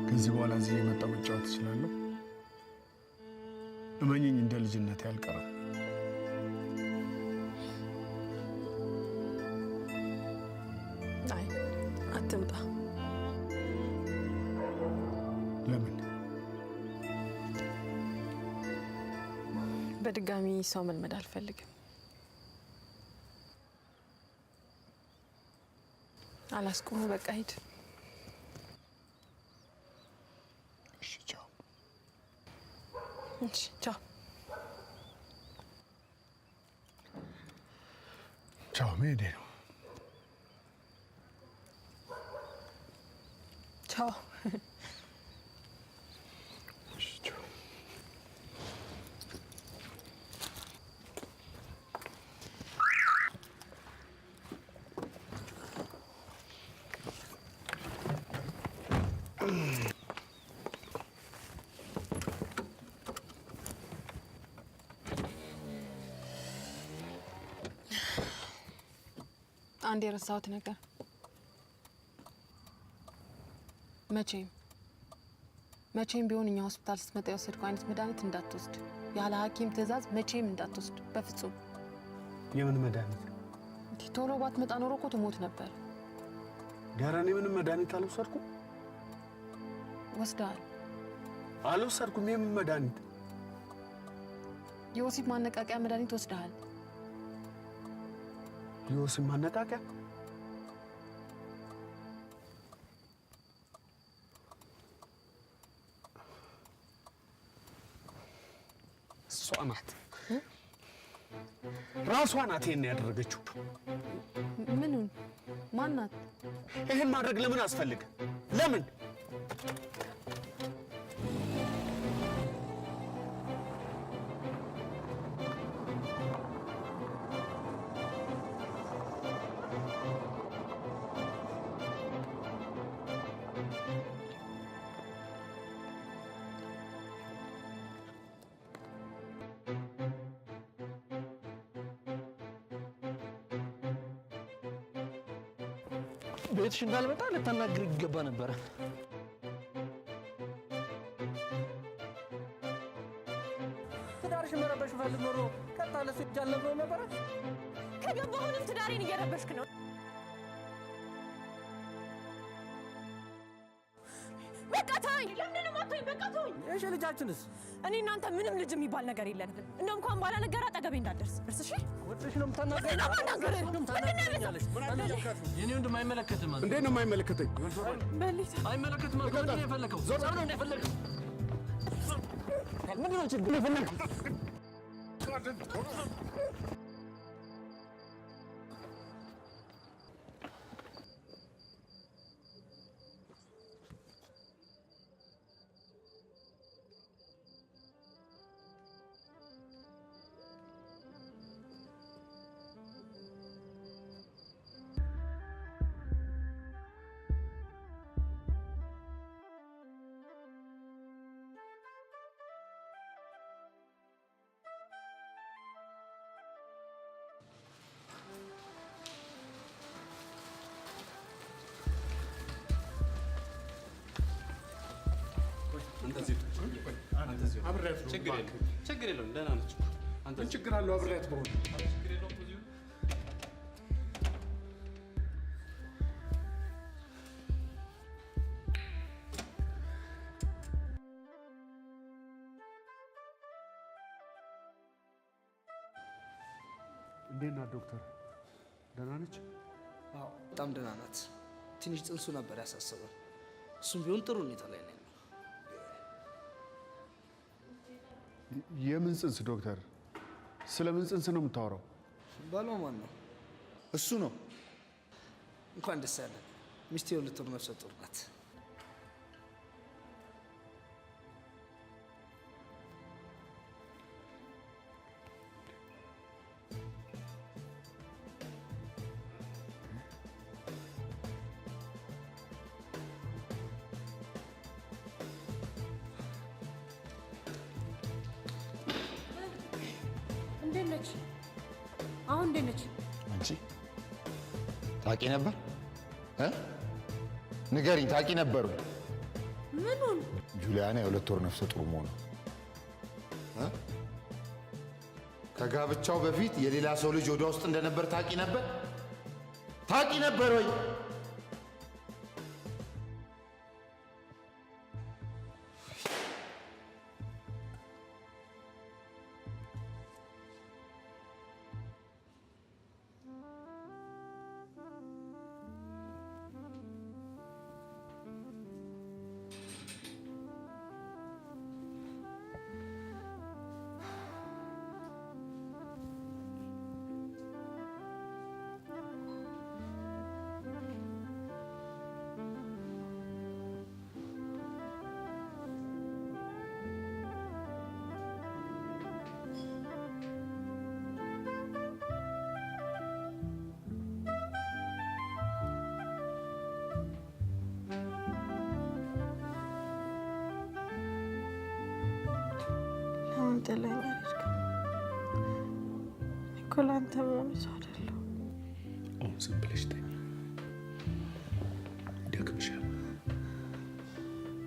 ከዚህ በኋላ እዚህ የመጣ መጫወት እችላለሁ። እመኚኝ፣ እንደ ልጅነቴ አልቀረም። አይ አትምጣ። ለምን? በድጋሚ ሰው መልመድ አልፈልግም። አላስቆሙ። በቃ ሂድ። እሺ፣ ቻው። እሺ፣ ቻው። ቻው። መሄዴ ነው። ቻው። እሺ፣ ቻው። አንድ የረሳሁት ነገር፣ መቼም መቼም ቢሆን እኛ ሆስፒታል ስትመጣ የወሰድከው አይነት መድኃኒት እንዳትወስድ፣ ያለ ሐኪም ትዕዛዝ መቼም እንዳትወስድ በፍጹም። የምን መድኃኒት? እንዲህ ቶሎ ባትመጣ ኖሮ እኮ ትሞት ነበር። ኧረ እኔ ምንም መድኃኒት አልወሰድኩም። ወስደሃል። አልወሰድኩም። የምን መድኃኒት? የወሲብ ማነቃቂያ መድኃኒት ወስደሃል። የወሲብ ማነቃቂያ? ራሷ ናት ይሄን ያደረገችው። ምኑን? ማናት? ይሄን ማድረግ ለምን አስፈልግ? ለምን? ቤትሽ እንዳልመጣ ልታናግር ይገባ ነበረ። ትዳርሽን መረበሽ ፈልግ ኖሮ ቀጥታ ለእሱ እጅ አልነግረውም ነበረ። ከገባሁንም ትዳሬን እየረበሽክ ነው። በቃ ተወኝ። ለምንድን ነው የማትተወኝ? በቃ ተወኝ። እሺ ልጃችንስ? እኔ እናንተ ምንም ልጅ የሚባል ነገር የለንም። እንደውም እንኳን በኋላ ነገር አጠገቤ እንዳትደርስ። እርስ እሺ? ወጥሽ ነው የምታናግረኝ? የኔ ወንድም አይመለከትም። እንዴት ነው የማይመለከተኝ? አይመለከትም አልኩህ። ምንድን ነው የፈለከው? ጸብ ነው የፈለከው? ምንድን ነው ችግር የፈለከው? ችግር የለውም፣ ደህና ነች። ምን ችግር አለው አብሬያት በሆነ? እንዴት ናት ዶክተር? ደህና ነች? አዎ በጣም ደህና ናት። ትንሽ ጽንሱ ነበር ያሳሰበን። እሱም ቢሆን ጥሩ ሁኔታ ላይ ነው ያለው። የምን ጽንስ ዶክተር? ስለምን ጽንስ ነው የምታወራው? ባሏ ማን ነው? እሱ ነው። እንኳን ደስ ያለ። ሚስቴ የሁለት ወር ነፍሰ ጡር ናት። እንዴት ነች? አሁን እንዴት ነች? አንቺ ታውቂ ነበር እ ንገሪኝ፣ ታውቂ ነበር ወይ? ምኑን? ጁሊያና የሁለት ወር ነፍሰ ጡር መሆኗ እ ከጋብቻው በፊት የሌላ ሰው ልጅ ወደ ውስጥ እንደነበር ታውቂ ነበር? ታውቂ ነበር ወይ? ለምን ጥለኸኝ አልሄድክም? እኔ እኮ ለአንተ መሆን ሰው አይደለሁም። አሁን ዝም ብለሽ ተኝ፣ ይደክምሻል።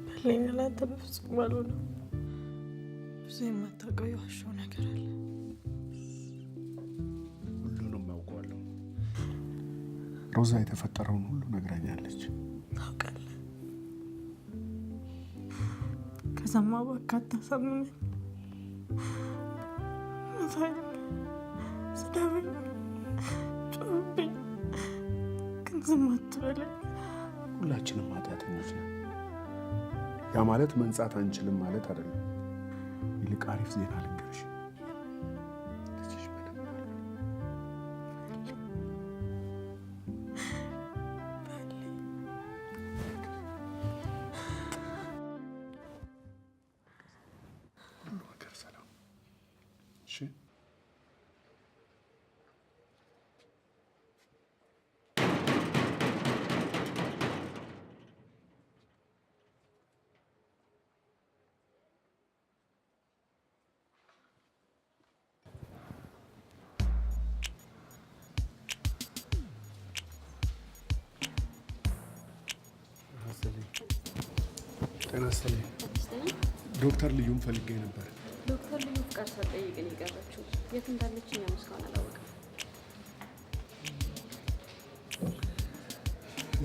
በለኝ፣ ለአንተ በፍጹም አልሆነም። ብዙ የማታውቀው የዋሸው ነገር አለ። ሁሉንም አውቀዋለሁ። ሮዛ የተፈጠረውን ሁሉ ነግራኛለች። ታውቃለህ። ከዛማ እባክህ አታሳምመኝ፣ ምታኝ፣ ስደበኝ፣ ጩህብኝ፣ ግን ዝም አትበለኝ። ሁላችንም ኃጢአተኞች ነን። ያ ማለት መንጻት አንችልም ማለት አይደለም። ይልቅ አሪፍ ዜና ልንገርሽ። ልጅሽ ምንም አልሆነም። ጤና ይስጥልኝ። ዶክተር ልዩን ፈልጌ ነበር። ዶክተር ልዩ ፍቃድ ሳትጠይቅን የቀረችው የት እንዳለች እኛም እስካሁን አላወቅም።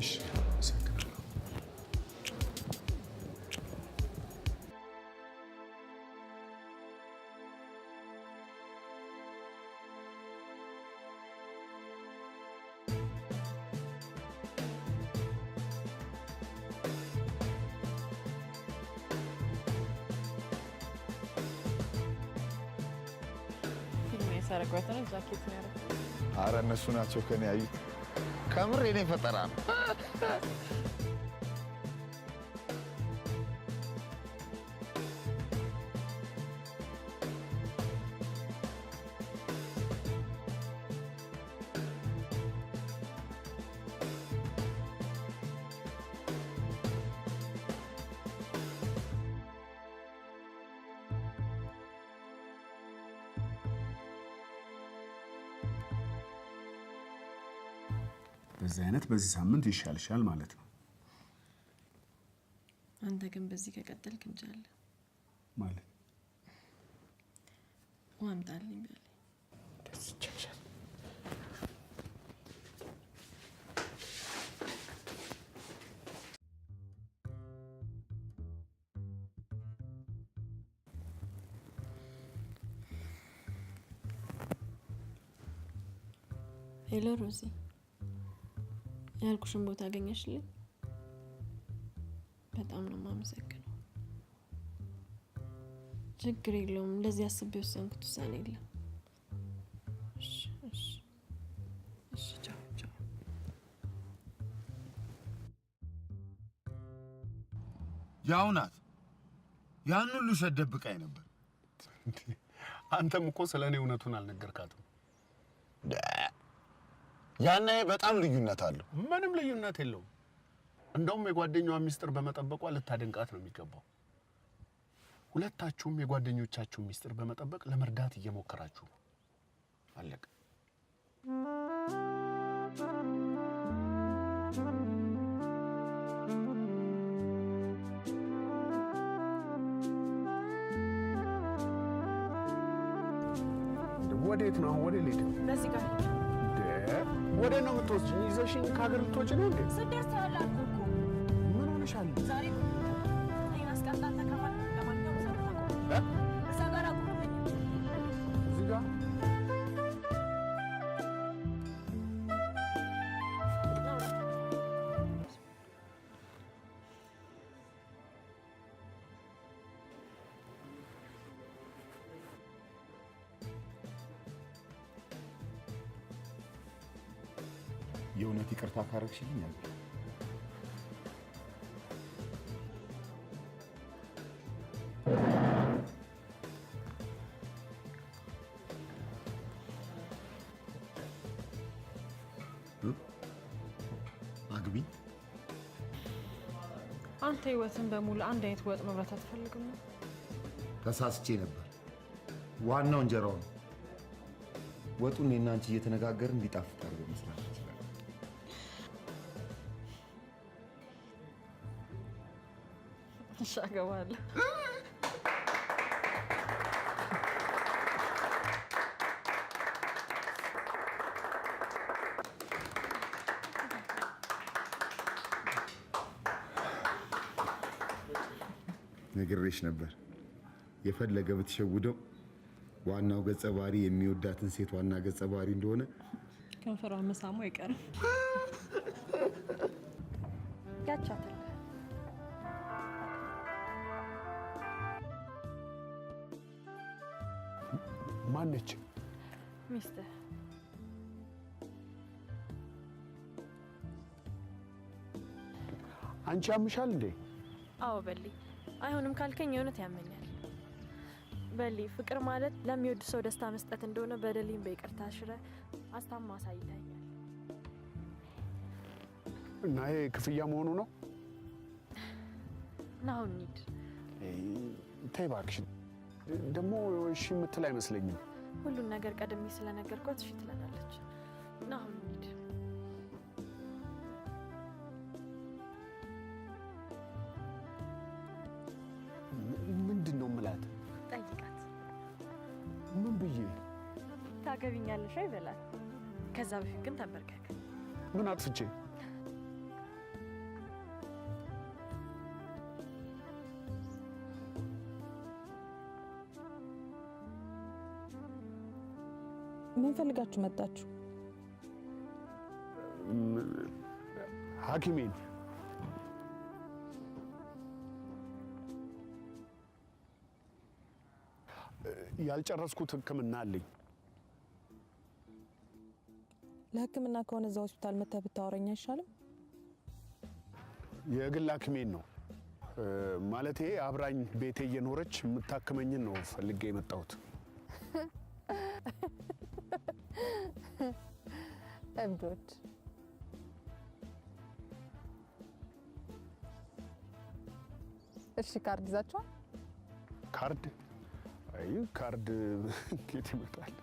እሺ፣ አመሰግናለሁ። ፊልም የሰረቋት ነው ጃኬት ነው ያደረኩት። አረ እነሱ ናቸው ከኔ ያዩት። ከምር የኔ ፈጠራ ነው። በዚህ አይነት በዚህ ሳምንት ይሻልሻል ማለት ነው። አንተ ግን በዚህ ከቀጠልክ እንጃለ። ማለት ውሃ አምጣልኝ በለኝ። ደስ ይቻልሻል። Hello ሮዚ፣ ያልኩሽን ቦታ አገኘሽልኝ? በጣም ነው የማመሰግነው። ችግር የለውም። እንደዚህ አስቤ የወሰንኩት ውሳኔ የለም። እሺ፣ እሺ፣ እሺ። ቻው ቻው። ያው ናት። ያን ሁሉ ውሸት ደብቃኝ ነበር። አንተም እኮ ስለ እኔ እውነቱን አልነገርካትም። ያና በጣም ልዩነት አለው። ምንም ልዩነት የለውም። እንደውም የጓደኛዋ ሚስጥር በመጠበቋ ልታደንቃት ነው የሚገባው። ሁለታችሁም የጓደኞቻችሁን ሚስጥር በመጠበቅ ለመርዳት እየሞከራችሁ ነው። አለቀ። ወዴት ነው አሁን? ወዴት ልሂድ? በዚህ ጋር ሂድ። ወዴት ነው የምትወስጂኝ? ይዘሽኝ ከሀገር ልትወጪ ነው እንዴ? ስደርስ ታያለህ አልኩህ እኮ። ምን ሆነሻል? ዛሬ እኔን አስቀምጣ አንተ ከማን ለማንኛውም እዛ ጋር አቁም። እዛ ጋር አቁምልኝ። እዚህ ጋር የእውነት ይቅርታ ካረግሽልኝ አለ። አግቢ። አንተ ህይወትን በሙሉ አንድ አይነት ወጥ መብላት አትፈልግም ነው? ተሳስቼ ነበር። ዋናው እንጀራው ነው። ወጡን እኔና አንቺ እየተነጋገርን እንዲጣፍጥ አድርገን መስራት እንችላለን። እሺ፣ አገባለሁ። ነግሬሽ ነበር። የፈለገ ብትሸውደው ዋናው ገጸ ባህሪ የሚወዳትን ሴት ዋና ገጸ ባህሪ እንደሆነ ከንፈሯ መሳሙ አይቀርም። ያቻታል። ማነች? ሚስትህ። አንቺ ያምሻል እንዴ? አዎ በሊ። አይሆንም ካልከኝ የእውነት ያመኛል። በሊ፣ ፍቅር ማለት ለሚወድ ሰው ደስታ መስጠት እንደሆነ በደሌን በይቅርታ ሽረ አስታማ አሳይተኛል። እና ይሄ ክፍያ መሆኑ ነው? ና አሁን እንሂድ። ተይ እባክሽ። ደግሞ እሺ የምትል አይመስለኝም። ሁሉን ነገር ቀድሜ ስለነገርኳት እሺ ትለናለች። ና አሁን እንሂድ። ታገቢኛለሽ ይበላል። ከዛ በፊት ግን ተንበርከክ። ምን አጥፍቼ? ምን ፈልጋችሁ መጣችሁ? ሐኪሜን። ያልጨረስኩት ሕክምና አለኝ። ለሕክምና ከሆነ እዛ ሆስፒታል መተህ ብታወራኝ አይሻልም? የግል ሐኪሜን ነው ማለቴ፣ አብራኝ ቤቴ እየኖረች የምታክመኝን ነው ፈልጌ የመጣሁት። እብዶች። እሺ ካርድ ይዛችኋል? ካርድ? አይ ካርድ እንዴት ይመጣል?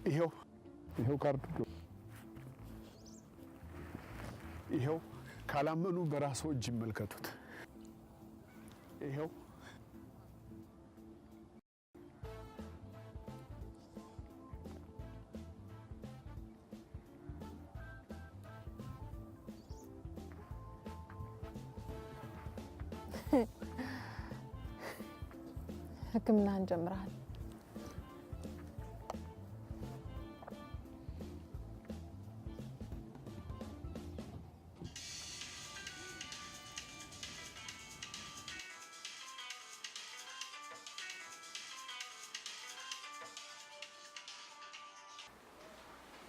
ይኸው ይኸው ካርዱ ይኸው። ካላመኑ በራስዎ እጅ ይመልከቱት። ይኸው። ሕክምናህን ጀምረሃል።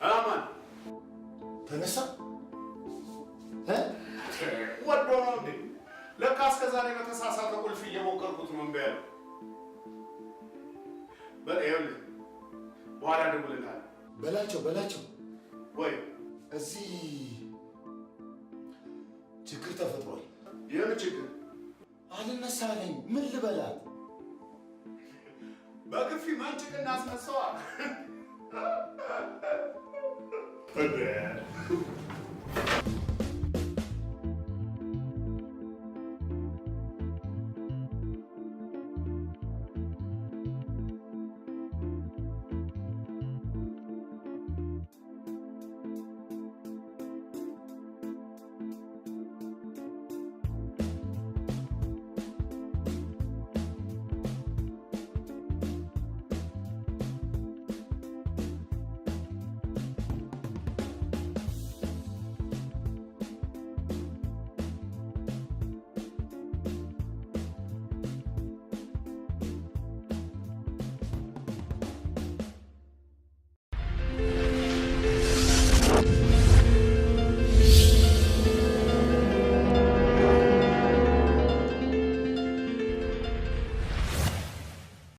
አማን ተነሳ። ወዶ ነው እንዴ? ለካ እስከ ዛሬ በተሳሳተ ቁልፍ እየሞከርኩት ነው እምቢ ያለው። በል ይኸውልህ፣ በኋላ እደውልልሃለሁ። በላቸው በላቸው። ወይ እዚህ ችግር ተፈጥሯል። የምን ችግር? አልነሳ አለኝ። ምን ልበላት? በግፊ መንጭቅ እናስነሳዋ።